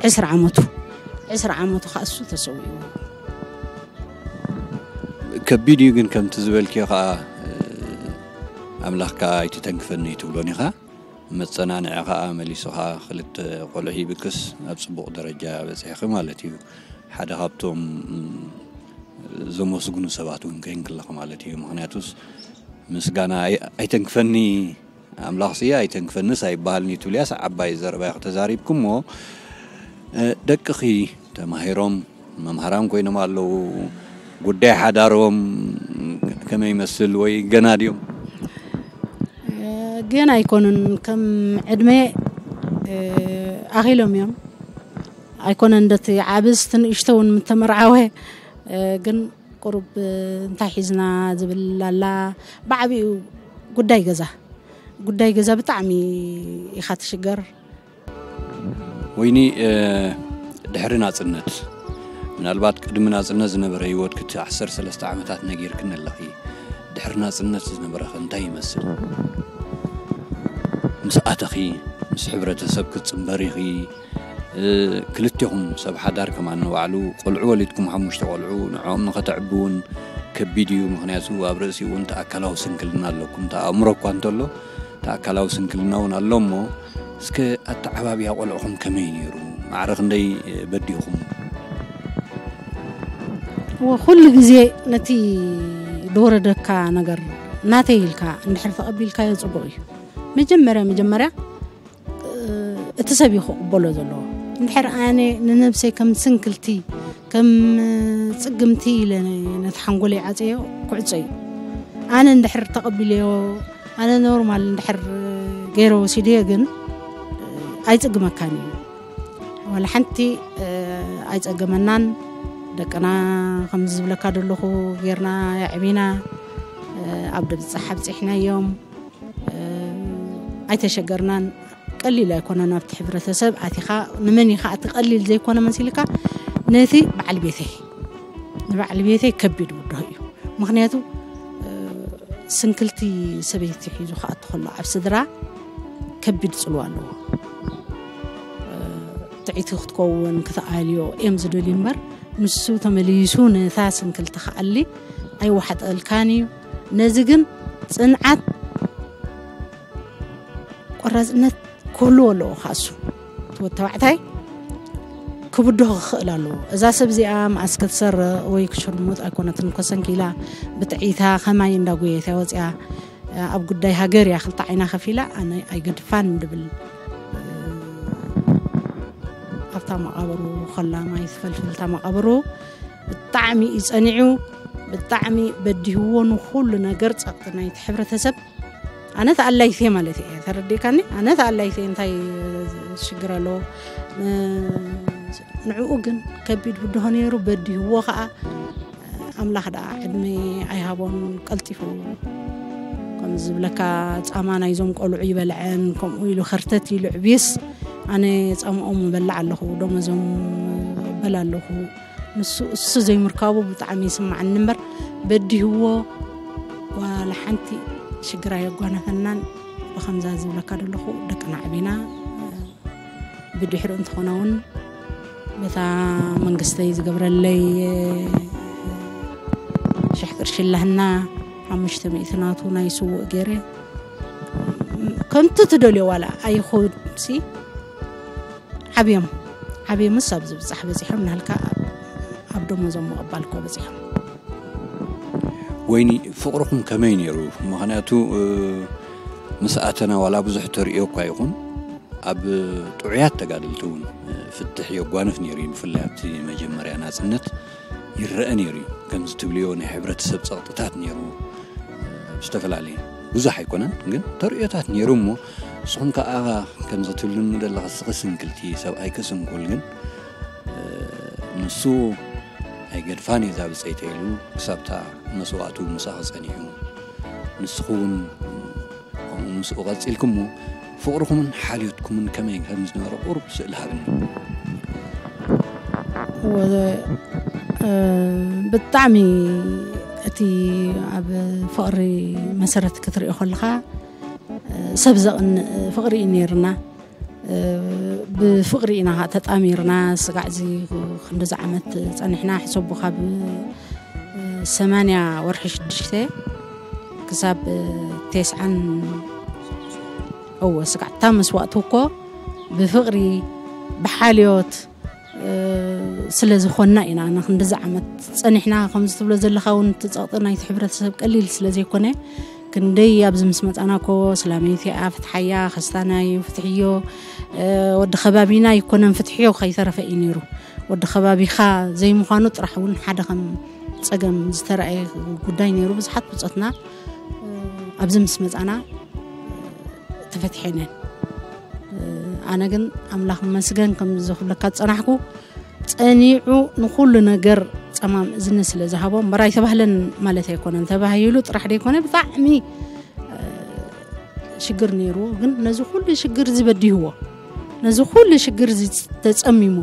ዕስራ ዓመቱ ዕስራ ዓመቱ ከዓ እሱ ተሰዊኡ። ከቢድ እዩ ግን ከምቲ ዝበልክዮ ከዓ ኣምላኽ ከዓ ኣይትተንክፈኒ ትብሎን ኢኻ። መፀናንዒ ከዓ መሊሱ ከዓ ክልተ ቆልዑ ሂብክስ ኣብ ፅቡቕ ደረጃ በፂሕኺ ማለት እዩ። ሓደ ካብቶም ዘመስግኑ ሰባት እውን ኮይንኪ ኣለኺ ማለት እዩ። ምክንያቱስ ምስጋና ኣይተንክፈኒ ኣምላኽ ስየ ኣይተንክፈንስ ኣይበሃልኒ ትብልያስ ዓባይ ዘረባ ኢኺ ተዛሪብኪ እሞ ደቅኺ ተማሂሮም መምሃራን ኮይኖም ኣለዉ። ጉዳይ ሓዳሮም ከመይ ይመስል ወይ ገና ድዮም? ገና ኣይኮኑን። ከም ዕድመ ኣኺሎም እዮም። ኣይኮነን እንደቲ ዓብስ ትንእሽቶ እውን ምተመርዓወ ግን ቁሩብ እንታይ ሒዝና ዝብል ኣላ። ብዓቢኡ ጉዳይ ገዛ ጉዳይ ገዛ ብጣዕሚ ኢኻ ትሽገር። ወይኒ ድሕሪ ናፅነት ምናልባት ቅድሚ ናፅነት ዝነበረ ህይወት ክቲ ዓሰርተ ሰለስተ ዓመታት ነጊርክን ኣለኺ። ድሕሪ ናፅነት ዝነበረኸ እንታይ ይመስል? ምስ ኣተኺ ምስ ሕብረተሰብ ክትፅንበሪ ኢኺ። ክልቴኹም ሰብ ሓዳር ከማን ንባዕሉ ቆልዑ ወሊድኩም ሓሙሽተ ቆልዑ ንዕኦም ንኸተዕቢ እውን ከቢድ እዩ። ምክንያቱ ኣብ ርእሲ እውን እቲ ኣካላዊ ስንክልና ኣለኩም። እቲ ኣእምሮ እኳ እንተሎ እቲ ኣካላዊ ስንክልና እውን ኣሎ እሞ እስከ ኣተዓባብያ ቆልዕኹም ከመይ ነይሩ? ማዕረ ክንደይ በዲኹም? ወ- ኩሉ ግዜ ነቲ ዝወረደካ ነገር ናተይ ኢልካ እንድሕር ተቐቢልካዮ ፅቡቕ እዩ። መጀመርያ መጀመርያ እቲ ሰብ እዩ ክቕበሎ ዘለዎ። እንድሕር ኣነ ንነብሰይ ከም ስንክልቲ ከም ፅግምቲ ኢለ ነቲ ሓንጎለይ ዓፀዮ ክዕፀ እዩ። ኣነ እንድሕር ተቐቢለዮ ኣነ ኖርማል እንድሕር ገይረ ወሲደዮ ግን ኣይፅግመካን እዩ። ዋላ ሓንቲ ኣይፀገመናን። ደቅና ከምዚ ዝብለካ ዘለኹ ጌርና የዕቢና ኣብ ደብፃሕ ኣብፂሕናዮም። ኣይተሸገርናን። ቀሊል ኣይኮነን ኣብቲ ሕብረተሰብ ኣቲኻ ንመን ኢኻ እቲ ቀሊል ዘይኮነ መሲልካ ነቲ በዓል ቤተይ ንበዓል ቤተይ ከቢድ ውድሆ እዩ። ምክንያቱ ስንክልቲ ሰበይቲ ሒዙ ክኣቱ ከሎ ኣብ ስድራ ከቢድ ፅልዋ ኣለዎ። ጥዕይቲ ክትከውን ክትኣልዮ እዮም ዝደልዩ እምበር ንሱ ተመሊሱ ነታ ስንክልቲ ክኣሊ ኣይወሓጠልካን እዩ። ነዚ ግን ፅንዓት ቆራፅነት ክህልዎ ኣለዎ። ካሱ ትወት ተባዕታይ ክብድሆ ክኽእል ኣለዎ። እዛ ሰብ እዚኣ መኣስ ክትሰርቕ ወይ ክሽርሙጥ ኣይኮነትን እኮ ሰንኪላ ብጥዒታ ከማይ እንዳጎየት እያ ወፂኣ። ኣብ ጉዳይ ሃገር እያ ክልተ ዓይና ከፊላ ኣነ ኣይገድፋን ድብል ኣብታ መቓብሩ ከላ ማይ ትፈልፍል እታ መቓብሩ ብጣዕሚ እዩ ፀኒዑ። ብጣዕሚ በዲህዎ ንኹሉ ነገር ጸቕጢ ናይቲ ሕብረተሰብ። ኣነ ተኣላይቴ ማለት እየ፣ ተረዲእካኒ? ኣነ ተኣላይቴ እንታይ ሽግር ኣለዎ? ን-፣ ንዕኡ ግን ከቢድ ብድሆ ነይሩ፣ በዲህዎ ኸዓ። ኣምላኽ ደኣ ዕድመ ኣይሃቦን፣ ቀልጢፉ ከም ዝብለካ ጻማ ናይዞም ቆልዑ ይበልዐን፣ ከምኡ ኢሉ ኸርተት ኢሉ ዕብዩስ፣ ኣነ ጻምኦም እበልዕ ኣለኹ፣ ደሞዞም እበል ኣለኹ። ንሱ፣ እሱ ዘይምርካቡ ብጣዕሚ ይስምዓኒ እምበር፣ በዲህዎ ዋላ ሓንቲ ሽግር ኣየጓነፈናን። ብኸምዛ ዝብለካ ዘለኹ ደቅና ዓቢና፣ ብድሕሪኡ እንተኾነ እውን በታ መንግስተይ ዝገብረለይ ሽሕ ቅርሺ ኣላህና ሓሙሽተ ሚእቲ ናቱ ናይ ስዉእ ገይረ ከምቲ ትደልዮ ዋላ ኣይኹንሲ ዓብዮም ዓብዮምስ ኣብ ዝብጻሕ በጺሖም ናልካ ኣብ ደሞዞም ምቕባል እኮ በጺሖም። ወይኒ፣ ፍቕርኹም ከመይ ነይሩ? ምኽንያቱ፣ እ፣ ምስ ኣተና ዋላ ብዙሕ ተርእዮ እኳ ይኹን፣ ኣብ ጥዑያት ተጋደልቲ እውን፣ እ፣ ፍትሕ የጓንፍ ነይሩ እዩ። ብፍላይ ኣብቲ መጀመርያ ናጽነት ይረአ ነይሩ እዩ። ከምዚ ትብልዮ ናይ ሕብረተሰብ ጸቕጥታት ነይሩ። እ፣ ኣብ ዝተፈላለየ ብዙሕ ኣይኮነን፣ ግን ተርእዮታት ነይሩ እሞ፣ ንስኹም ከኣ ከምዚ ትብልኒ ዘለኻ ስኺ ስንክልቲ፣ ሰብኣይኪ ስንኩል፣ ግን፣ እ፣ ንሱ ኣይገድፋን እዩ እዛ ብጸይተ ኢሉ ክሳብታ መስዋእቱ ምሳኺ ጸኒሑ። ንስኺ እውን ከምኡ ምስኡ ቀጺልክሞ ፍቕርኹምን ሓልዮትኩምን ከመይ ከም ዝነበረ ቁሩብ ስእሊ ሃብኒ። ወ-፣ እ፣ ብጣዕሚ እቲ ኣብ ፍቕሪ መሰረት ክትሪኦ ከለኻ፣ እ፣ ሰብ ዘቕንእ ፍቕሪ እዩ ነይርና። እ፣ ብፍቕሪ ኢና ኸዓ ተጣሚርና፣ ስጋዕ እዚ ክንድዚ ዓመት ጸኒሕና። ሕሰቡ፣ ካብ፣ እ፣ ሰማንያ ወርሒ ሽዱሽተ ክሳብ፣ እ፣ ቴስዓን፣ እወ፣ ስጋዕ እታ መስዋእቲ እኮ ብፍቕሪ፣ ብሓልዮት፣ እ፣ ስለ ዝኾንና ኢና ንክንድዚ ዓመት ጸኒሕና። ከምዚ ትብሎ ዘለኻ እውን እቲ ጸቕጢ ናይቲ ሕብረተሰብ ቀሊል ስለ ዘይኮነ፣ ክንደይ ኣብዚ ምስ መጻና እኮ ሰላመይቲ እያ፣ ፍትሓያ፣ ከስታናዩ፣ ፍትሕዮ፣ እ፣ ወዲ ከባቢና ኣይኮነን ፍትሕዮ ከይተረፈ እዩ ነይሩ። ወዲ ከባቢኻ ዘይምዃኑ ጥራሕ እውን ሓደ ከም ጸገም ዝተረኣየ ጉዳይ ነይሩ። ብዙሓት ብጾትና፣ እ፣ ኣብዚ ምስ መጻና፣ እ፣ ተፈቲሐን እየን። እ፣ ኣነ ግን ኣምላኽ ይመስገን ከምዚ ክብለካ ዝጸናሕኩ፣ ጸኒዑ ንኹሉ ነገር ጸማም እዝኒ ስለ ዝሃቦ እምበር ኣይተባህለን ማለት ኣይኮነን። ተባሂሉ ጥራሕ ደይኮነ ብጣዕሚ፣ እ፣ ሽግር ነይርዎ። ግን ነዚ ኩሉ ሽግር እዚ በዲህዎ፣ ነዚ ኩሉ ሽግር እዚ ተጸሚሙ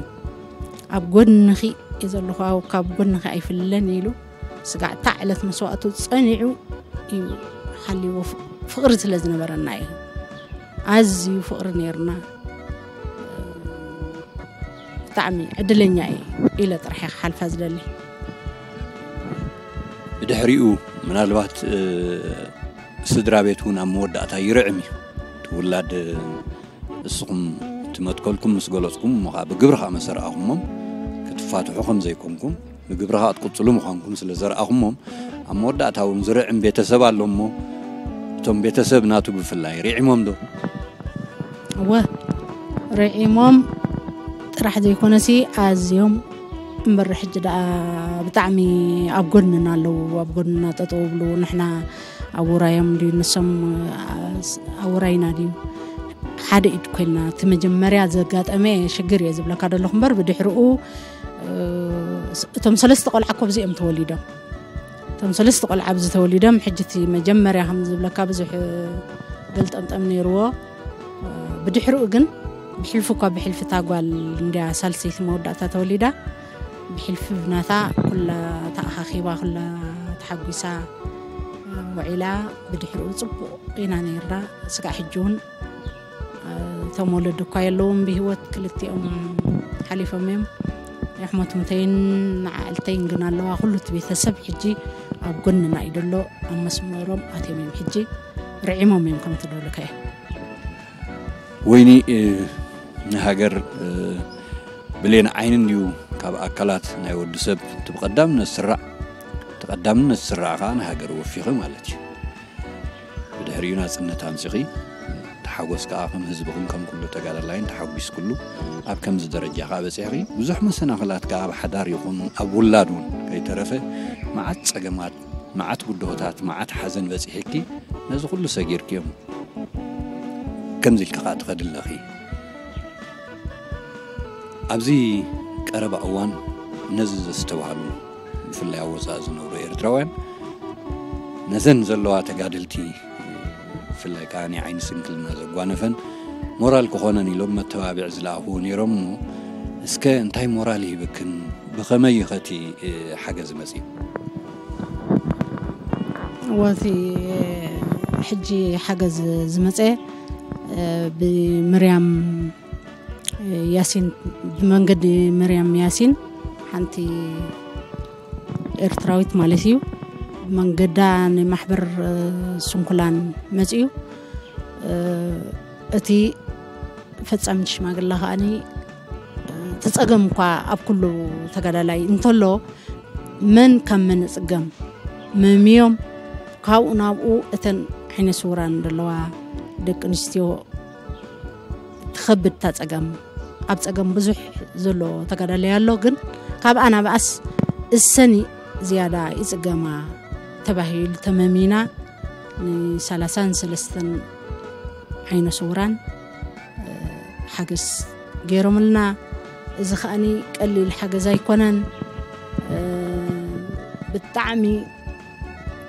ኣብ ጎንኺ እየ ዘለኹ፣ ኣብ፣ ካብ ጎንኺ ኣይፍለን ኢሉ ስጋዕ እታ ዕለት መስዋእቱ ጸኒዑ እዩ ሓልይዎ። ፍ-፣ ፍቕሪ ስለ ዝነበረና እዩ። ኣዝዩ ፍቕሪ ነይርና። ብጣዕሚ ዕድለኛ እየ ኢለ ጥራሕ እየ ክሓልፋ ዝደሊ። ብድሕሪኡ ምናልባት፣ እ፣ ስድራ ቤት እውን ኣብ መወዳእታ ይርዕም እዩ። እቲ ውላድ፣ እ፣ እስኹም እቲ መትከልኩም ምስ ገለጽኩም እሞ ኸዓ ብግብሪ ኸዓ መሰ ረኣኹሞም ክትፋትሑ ከም ዘይኮንኩም ብግብሪ ኸዓ ትቅጽሉ ምዃንኩም ስለ ዘርኣኹሞም ኣብ መወዳእታ እውን ዝርዕም ቤተሰብ ኣሎ እሞ እቶም ቤተሰብ ናቱ ብፍላይ ርዒሞም ዶ? እወ፣ ርዒሞም ጥራሕ ዘይኮነሲ ኣዝዮም እምበር ሕጂ ደኣ ብጣዕሚ ኣብ ጎድንና ኣለዉ፣ ኣብ ጎድንና ጠጠው ብሉ። ንሕና ኣብ ውራዮም ድዩ ንሶም ኣብ ውራይና ድዩ ሓደ ኢድ ኮይና። እቲ መጀመርያ ዘጋጠመ ሽግር እየ ዝብለካ ዘለኹ እምበር ብድሕርኡ፣ እ፣ እቶም ሰለስተ ቆልዓ እኮ ብዚኦም ተወሊዶም። እቶም ሰለስተ ቆልዓ ኣብዚ ተወሊዶም። ሕጂ እቲ መጀመርያ ከም ዝብለካ ብዙሕ ገልጠምጠም ነይርዎ። ብድሕሪኡ ግን ብሕልፊ እኳ ብሕልፊ እታ ጓል እንድያ ሳልሰይቲ መወዳእታ ተወሊዳ፣ ብሕልፊ ብናታ ኩላ ተኣኻኺባ፣ ኩላ ተሓጒሳ ውዒላ። ብድሕሪኡ ጽቡቕ ኢና ነይርና። ስጋዕ ሕጂ እውን እቶም ወለዲ እኳ የለውን ብህይወት፣ ክልቲኦም ሓሊፎም እዮም። ኣሕሞት ምተይን ንዓዕልተይን ግን ኣለዋ። ኩሉ እቲ ቤተሰብ ሕጂ ኣብ ጎንና እዩ ዘሎ። ኣብ መስመሮም ኣትዮም እዮም ሕጂ። ርዒሞም እዮም ከምቲ ደብልካ እዮም። ወይኒ፣ እ፣ ንሃገር፣ እ፣ ብሌን ዓይኒ እንድዩ ካብ ኣካላት ናይ ወዲ ሰብ እቲ ብቐዳምነት ዝስራዕ፣ እቲ ቀዳምነት ዝስራዕ ከኣ ንሃገር ወፊኺ ማለት እዩ። ብድሕሪኡ ናጽነት ኣምጺኺ፣ እቲ ሓጎስ ከኣ ከም ህዝብኽን ከም ኩሉ ተጋዳላይን ተሓጒስክሉ ኣብ ከምዚ ደረጃ ከኣ በጺሕኺ። ብዙሕ መሰናኽላት ከኣ ኣብ ሓዳር ይኹን ኣብ ውላድ እውን ከይተረፈ መዓት ጸገማት፣ መዓት ብድሆታት፣ መዓት ሓዘን በጺሕኪ፣ ነዚ ኩሉ ሰጊርክዮም ከምዚ ኢልኪ ከኣ ትኸዲ ኣለኺ። ኣብዚ ቀረባ እዋን ነዚ ዘስተብሃሉ፣ ብፍላይ ኣብ ወጻኢ ዝነብሩ ኤርትራውያን፣ ነዘን ዘለዋ ተጋደልቲ፣ ብፍላይ ከኣ ናይ ዓይኒ ስንክልና ዘጓነፈን ሞራል ክኾነን ኢሎም መተባብዒ ዝለኣኽዎ ነይሮም እሞ፣ እስከ እንታይ ሞራል ይህብክን? ብኸመይ እዩ ኸቲ፣ እ፣ ሓገዝ መጺኡ? ወቲ ሕጂ ሓገዝ ዝመጸ፣ እ፣ ብምርያም ያሲን፣ ብመንገዲ ምርያም ያሲን፣ ሓንቲ ኤርትራዊት ማለት እዩ። ብመንገዳ ንማሕበር፣ እ፣ ስንኩላን መጺኡ። እ፣ እቲ ፈጻሚት ሽማግላ ከኣኒ፣ እ፣ እቲ ጸገም እኳ ኣብ ኩሉ ተጋዳላይ እንተሎ፣ መን ካብ መን እጽገም መምዮም፣ ካብኡ ናብኡ እተን ዓይነ ስውራን ዘለዋ ደቂ ኣንስትዮ ትኸብድ እታ ጸገም። ኣብ ጸገም ብዙሕ ዘሎ ተጋዳላይ ኣሎ፣ ግን ካብኣ ናብኣስ እሰኒ ዝያዳ ይጽገማ ተባሂሉ ተመሚና፣ ንሰላሳን ሰለስተን ዓይነ ስውራን፣ እ፣ ሓገዝ ገይሮምልና። እዚ ከኣኒ ቀሊል ሓገዝ ኣይኮነን። እ፣ ብጣዕሚ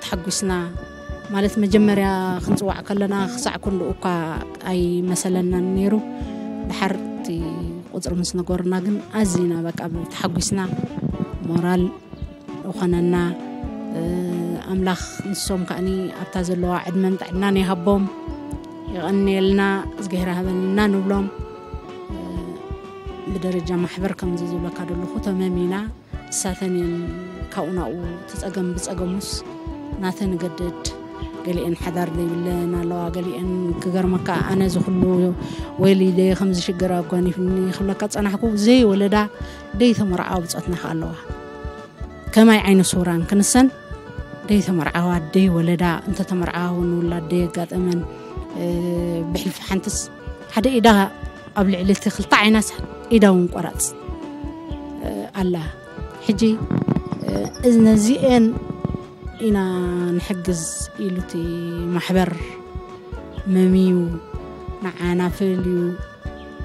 ተሓጒስና። ማለት መጀመርያ ክንጽዋዕ ከለና ክሳዕ ክንድኡ እኳ ኣይመሰለናን ነይሩ። ድሓር እቲ ቁጽሪ ምስ ነገሩና ግን ኣዚና በቃ ተሓጒስና። ሞራል ዝኾነና፣ እ፣ ኣምላኽ ንሶም ከኣኒ ኣብታ ዘለዋ ዕድመን ጥዕናን ይሃቦም፣ ይቐንየልና፣ እዝግሄር ሃበልና ንብሎም። እ፣ ብደረጃ ማሕበር ከምዚ ዝብለካ ዘለኹ ተመሚና፣ ንሳተን እየን ካብኡ ናብኡ እቲ ጸገም ብጸገሙስ ናተን ይገድድ። ገሊአን ሓዳር ዘይብለን ኣለዋ፣ ገሊአን ክገርመካ ኣነ እዚ ኩሉ ወሊደ ከምዚ ሽግር ኣጓኒፍኒ ክብለካ ጸናሕኩ። ዘይወለዳ ደይተመርዓዋ ብጾትና ከ ኣለዋ። ከማይ ዓይነ ስውራን ክንሰን ደይተመርዓዋ ደይወለዳ፣ እንተተመርዓዋ እውን ውላድ ደየጋጠመን። እ፣ ብሕልፊ ሓንትስ ሓደ ኢዳ ኣብ ልዕሊ እቲ ክልተ ዓይናስ ኢዳ እውን ቆራጽ፣ እ፣ ኣላ። ሕጂ፣ እ፣ እዚ ነዚኤን ኢና ንሕግዝ ኢሉ እቲ ማሕበር መምዩ ንዓና ፈልዩ፣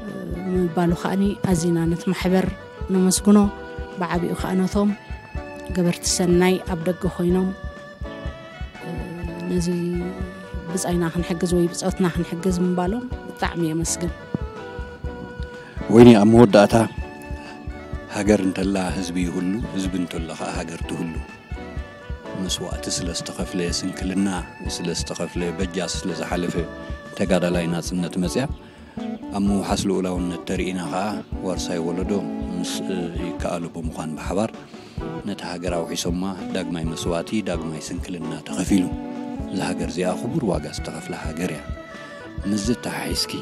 እ፣ ምባሉ ከኣኒ ኣዚና ነቲ ማሕበር ነመስግኖ። ብዓቢኡ ከኣ ነቶም ገበርቲ ሰናይ ኣብ ደገ ኮይኖም፣ እ፣ ነዚ ብጻይና ክንሕግዝ ወይ ብጾትና ክንሕግዝ ምባሎም ብጣዕሚ የመስግን። ወይኒ፣ ኣብ መወዳእታ፣ ሃገር እንተላ ህዝቢ ይህሉ፣ ህዝቢ እንተሎ ከኣ ሃገር ትህሉ። መስዋእቲ ስለ ዝተኸፍለ፣ ስንክልና ስለ ዝተኸፍለ፣ በጃ ስለ ዝሓለፈ ተጋዳላይ ናጽነት መጽያ፣ ኣብ ምውሓስ ልኡላውነት ተርኢና ከኣ ዋርሳይ ወለዶ ምስ፣ እ፣ ይከኣሎ ብምዃን ብሓባር ነታ ሃገር ኣውሒሶማ። ዳግማይ መስዋእቲ፣ ዳግማይ ስንክልና ተኸፊሉ። እዛ ሃገር እዚኣ ክቡር ዋጋ ዝተኸፍላ ሃገር እያ። ምስዚ ተሓሒዝኪ፣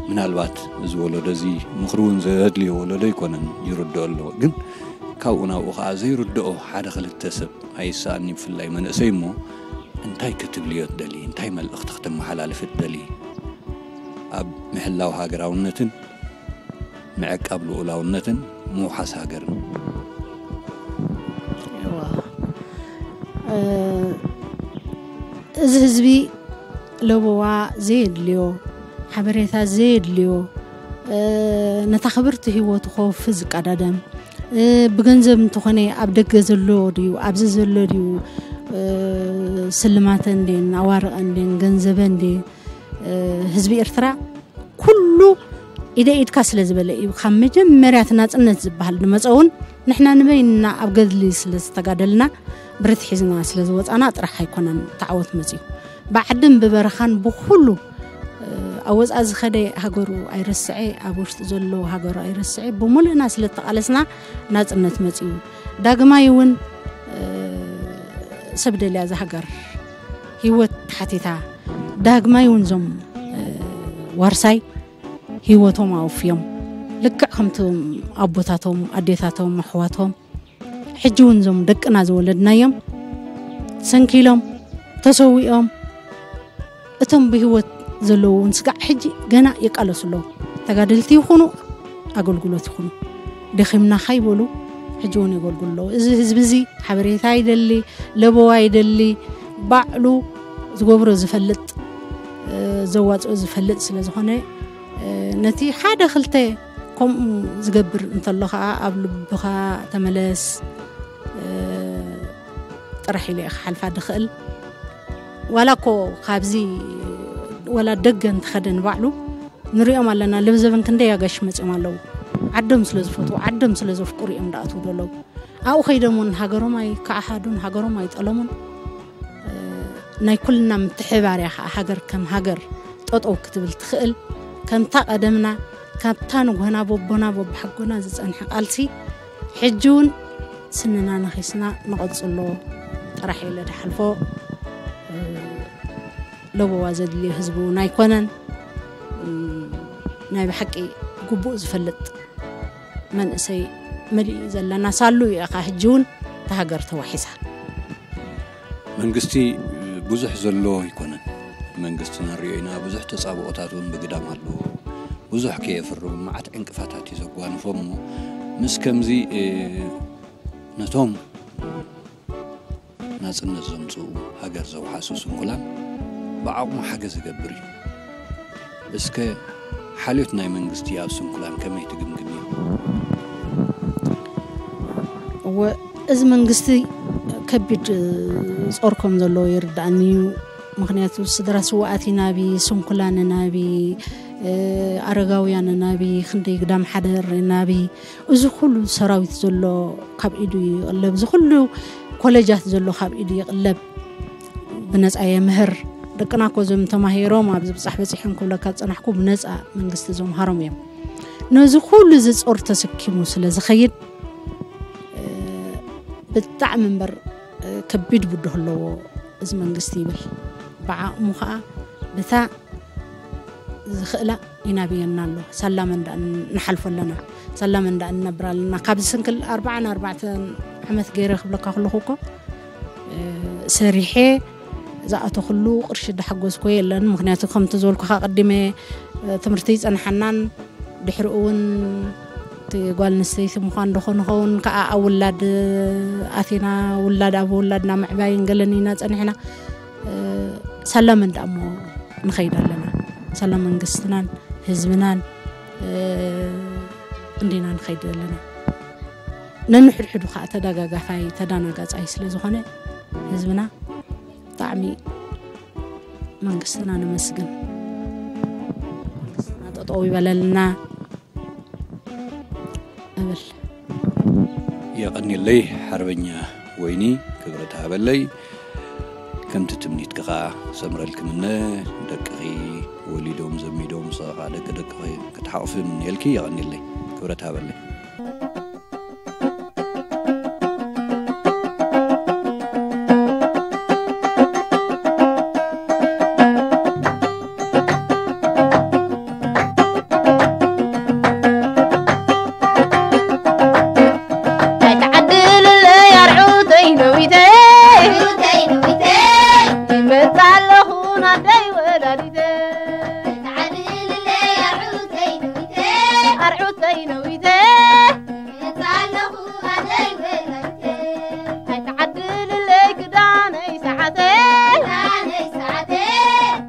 ምናልባት እዚ ወለዶ እዚ ምኽሪ እውን ዘድልዮ ወለዶ ኣይኮነን፣ ይርድኦ ኣለዎ። ግን ካብኡ ናብኡ ከኣ ዘይርድኦ ሓደ ክልተ ሰብ ኣይሰኣኒ፣ ብፍላይ መንእሰይ እሞ፣ እንታይ ክትብልዮ ትደሊ? እንታይ መልእኽቲ ክተመሓላልፊ ትደሊ? ኣብ ምሕላው ሃገራውነትን ምዕቃብ ልኡላውነትን ምውሓስ ሃገርን። እዋ፣ እ፣ እዚ ህዝቢ ለበዋ ዘየድልዮ፣ ሓበሬታ ዘየድልዮ፣ እ፣ ነታ ክብርቲ ህይወቱ ከወፊ ዝቀዳደም፣ እ፣ ብገንዘብ እንተኾነ ኣብ ደገ ዘሎ ድዩ፣ ኣብዚ ዘሎ ድዩ፣ እ፣ ስልማተን ድየን፣ ኣዋርቐን ድየን፣ ገንዘበን ድየ፣ እ፣ ህዝቢ ኤርትራ ኩሉ ኢደ ኢድካ ስለ ዝበለ እዩ። ካብ መጀመርያ እቲ ናጽነት ዝበሃል ዝመጸ እውን ንሕና ንበይንና ኣብ ገድሊ ስለ ዝተጋደልና፣ ብረት ሒዝና ስለ ዝወጻና ጥራሕ ኣይኮነን እቲ ዓወት መጺኡ። ብዓድን ብበረኻን ብኹሉ፣ እ፣ ኣብ ወጻኢ ዝኸደ ሃገሩ ኣይረስዐ፣ ኣብ ውሽጢ ዘሎ ሃገሩ ኣይረስዐ፣ ብምሉእና ስለ እተቓለስና ናጽነት መጺኡ። ዳግማይ እውን፣ እ፣ ሰብ ደልያ እዛ ሃገር ህይወት ተሓቲታ፣ ዳግማይ እውን እዞም፣ እ፣ ዋርሳይ ህይወቶም ኣወፍዮም፣ ልክዕ ከምቶም ኣቦታቶም፣ ኣዴታቶም፣ ኣሕዋቶም፣ ሕጂ እውን እዞም ደቅና ዝወለድናዮም ሰንኪሎም፣ ተሰዊኦም፣ እቶም ብህይወት ዘለዉ እውን ስጋዕ ሕጂ ገና ይቃለሱ ኣለዉ። ተጋደልቲ ይኹኑ፣ ኣገልግሎት ይኹኑ፣ ደኺምና ካይበሉ፣ ሕጂ እውን የገልግሉ ኣለዉ። እዚ ህዝቢ እዚ ሓበሬታ ይደሊ፣ ለበዋ ይደሊ፣ ባዕሉ ዝገብሮ ዝፈልጥ፣ እ፣ ዘዋፅኦ ዝፈልጥ ስለ ዝኾነ፣ እ፣ ነቲ ሓደ ክልተ ከምኡ ዝገብር እንተሎ ከዓ ኣብ ልብኻ ተመለስ፣ እ፣ ጥራሕ ኢለ እየ ክሓልፋ ድኽእል። ዋላ እኮ ካብዚ፣ ዋላ ደገ እንተኸደ ንባዕሉ ንሪኦም ኣለና። ለብዘበን ክንደይ ኣጋሽ መፂኦም ኣለዉ። ዓዶም ስለ ዝፈትዉ፣ ዓዶም ስለ ዘፍቅሩ እዮም ደኣትዉ ዘለዉ። ኣብኡ ከይዶም እውን ሃገሮም ኣይከዓሃዱን፣ ሃገሮም ኣይጠለሙን። እ፣ ናይ ኩልና ምትሕባር እያ ከዓ ሃገር ከም ሃገር ጠጠው ክትብል ትኽእል። ከምታ ቀደምና፣ ካብታ ንጎና በቦና በብሓጎና ዝጸንሐ ቃልሲ፣ ሕጂ እውን ስንና ነኺስና ንቐጽሎ ጥራሕ ኢለ ድሓልፎ። እ፣ ለበዋ ዘድልዮ ህዝቢ እውን ኣይኮነን። እ፣ ናይ ብሓቂ ግቡእ ዝፈልጥ መንእሰይ መሊኡ ዘለና ሳሉ እዩ። እኻ ሕጂ እውን እታ ሃገር ተዋሒሳ። መንግስቲ ብዙሕ ዘሎ ኣይኮነን። መንግስቲ ንሪኦ ኢና፣ ብዙሕ ተጻብኦታት እውን ብግዳም ኣለዎ። ብዙሕ ከየፍርም መዓት ዕንቅፋታት እዩ ዘጓንፎም እሞ፣ ምስ ከምዚ፣ እ፣ ነቶም ናጽነት ዘምጽኡ፣ ሃገር ዘውሓሱ ስንኩላን ብዓቕሙ ሓገዝ ይገብር እዩ። እስከ ሓልዮት ናይ መንግስቲ ኣብ ስንኩላን ከመይ ትግምግምዮ? እወ፣ እዚ መንግስቲ ከቢድ ጾር ከም ዘለዎ ይርዳእኒ እዩ። ምኽንያቱ ስድራ ስውኣት ኢና፣ ስንኩላን ኢና፣ እ፣ ኣረጋውያን ኢና፣ ክንደይ ግዳም ሓደር ኢና። እዚ ኩሉ ሰራዊት ዘሎ ካብ ኢዱ ይቕለብ፣ እዚ ኩሉ ኮለጃት ዘሎ ካብ ኢዱ ይቕለብ። ብነጻ የምህር። ደቅና እኮ እዞም ተማሂሮም ኣብዚ ብጻሕ በጺሖም ክብለካ ዝጸናሕኩ ብነጻ መንግስቲ ዘምሃሮም እዮም። ነዚ ኩሉ እዚ ጾር ተሰኪሙ ስለ ዝኸይድ፣ እ፣ ብጣዕሚ እምበር፣ እ፣ ከቢድ ብድሆ ኣለዎ እዚ መንግስቲ ይብል። ብዓቕሙ ኸኣ ብታ ዝኽእላ ይናብየና ኣሎ። ሳላ መንዳእ ንሓልፎ ኣለና። ሳላ መንዳእ ንነብር ኣለና። ካብዚ ስንክል ኣርባዓን ኣርባዕተን ዓመት ገይረ ክብለካ ከለኹ እኮ፣ እ፣ ሰሪሐ ዝኣተኹሉ ቅርሺ ዳሓገዝኮ የለን። ምኽንያቱ ከምቲ ዝበልኩኻ ቀዲመ፣ እ፣ ትምህርቲ ይጸንሓናን ድሕሪኡ እውን እቲ ጓል ኣንስተይቲ ምዃን ዶ ኾን ኸውን ከኣ ኣብ ውላድ ኣቲና፣ ውላድ ኣብ ውላድና ምዕባይን ገለን ኢና ጸኒሕና። እ፣ ሳላ መንዳእ እሞ ንኸይድ ኣለና። ሳላ መንግስትናን ህዝብናን፣ እ፣ እንዲና ንኸይድ ኣለና። ነንሕድሕዱ ከዓ ተደጋጋፋይ፣ ተደናጋጻይ ስለ ዝኾነ ህዝብና ብጣዕሚ መንግስትና ነመስግን። መንግስትና ጠጠው ይበለልና እብል። የቐንየለይ ሓርበኛ ወይኒ፣ ክብረት ሃበለይ። ከምቲ ትምኒትኪ ኸዓ ሰምረልኪ ምነ፣ ደቅኺ ወሊዶም ዘሚዶም፣ ንስኺ ኸዓ ደቂ ደቅኺ ክትሓቑፊ ይምነየልኪ። የቐንየለይ፣ ክብረት ሃበለይ። ኣይትዓድልለይ ኣርዑተይ ነዊተይ፣ ኣርዑተይ ነዊተይ፣ ይመጽእ ኣለኹ ናደይ ወላዲተይ። ኣይትዓድልለይ ኣርዑተይ ነዊተይ፣ ኣርዑተይ ነዊተይ፣ ይመጽእ ኣለኹ ናደይ ወላዲተይ። ኣይትዓድልለይ ክዳነይ ሰዓተይ፣ ክዳነይ ሰዓተይ፣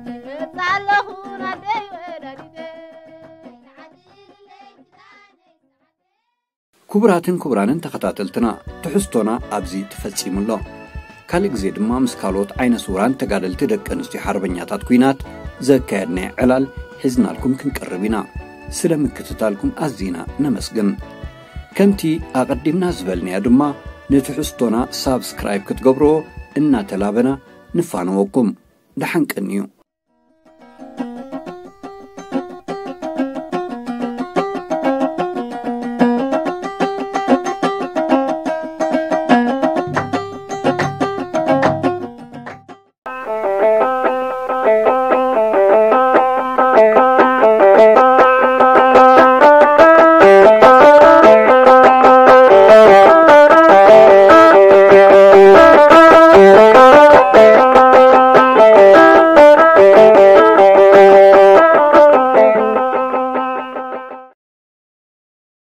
ይመጽእ ኣለኹ ናደይ ወላዲተይ። ክቡራትን ክቡራንን ተኸታተልትና፣ ትሕዝቶና ኣብዚ ተፈጺሙ ኣሎ። ካልእ ግዜ ድማ ምስ ካልኦት ዓይነ ስውራን ተጋደልቲ ደቂ ኣንስትዮ ሓርበኛታት ኲናት ዘካየድናዮ ዕላል ሒዝናልኩም ክንቀርብ ኢና። ስለ ምክትታልኩም ኣዚና ነመስግን። ከምቲ ኣቐዲምና ዝበልናዮ ድማ፣ ንትሕዝቶና ሳብስክራይብ ክትገብርዎ እናተላበና ንፋነወኩም። ደሓን ቀንዩ።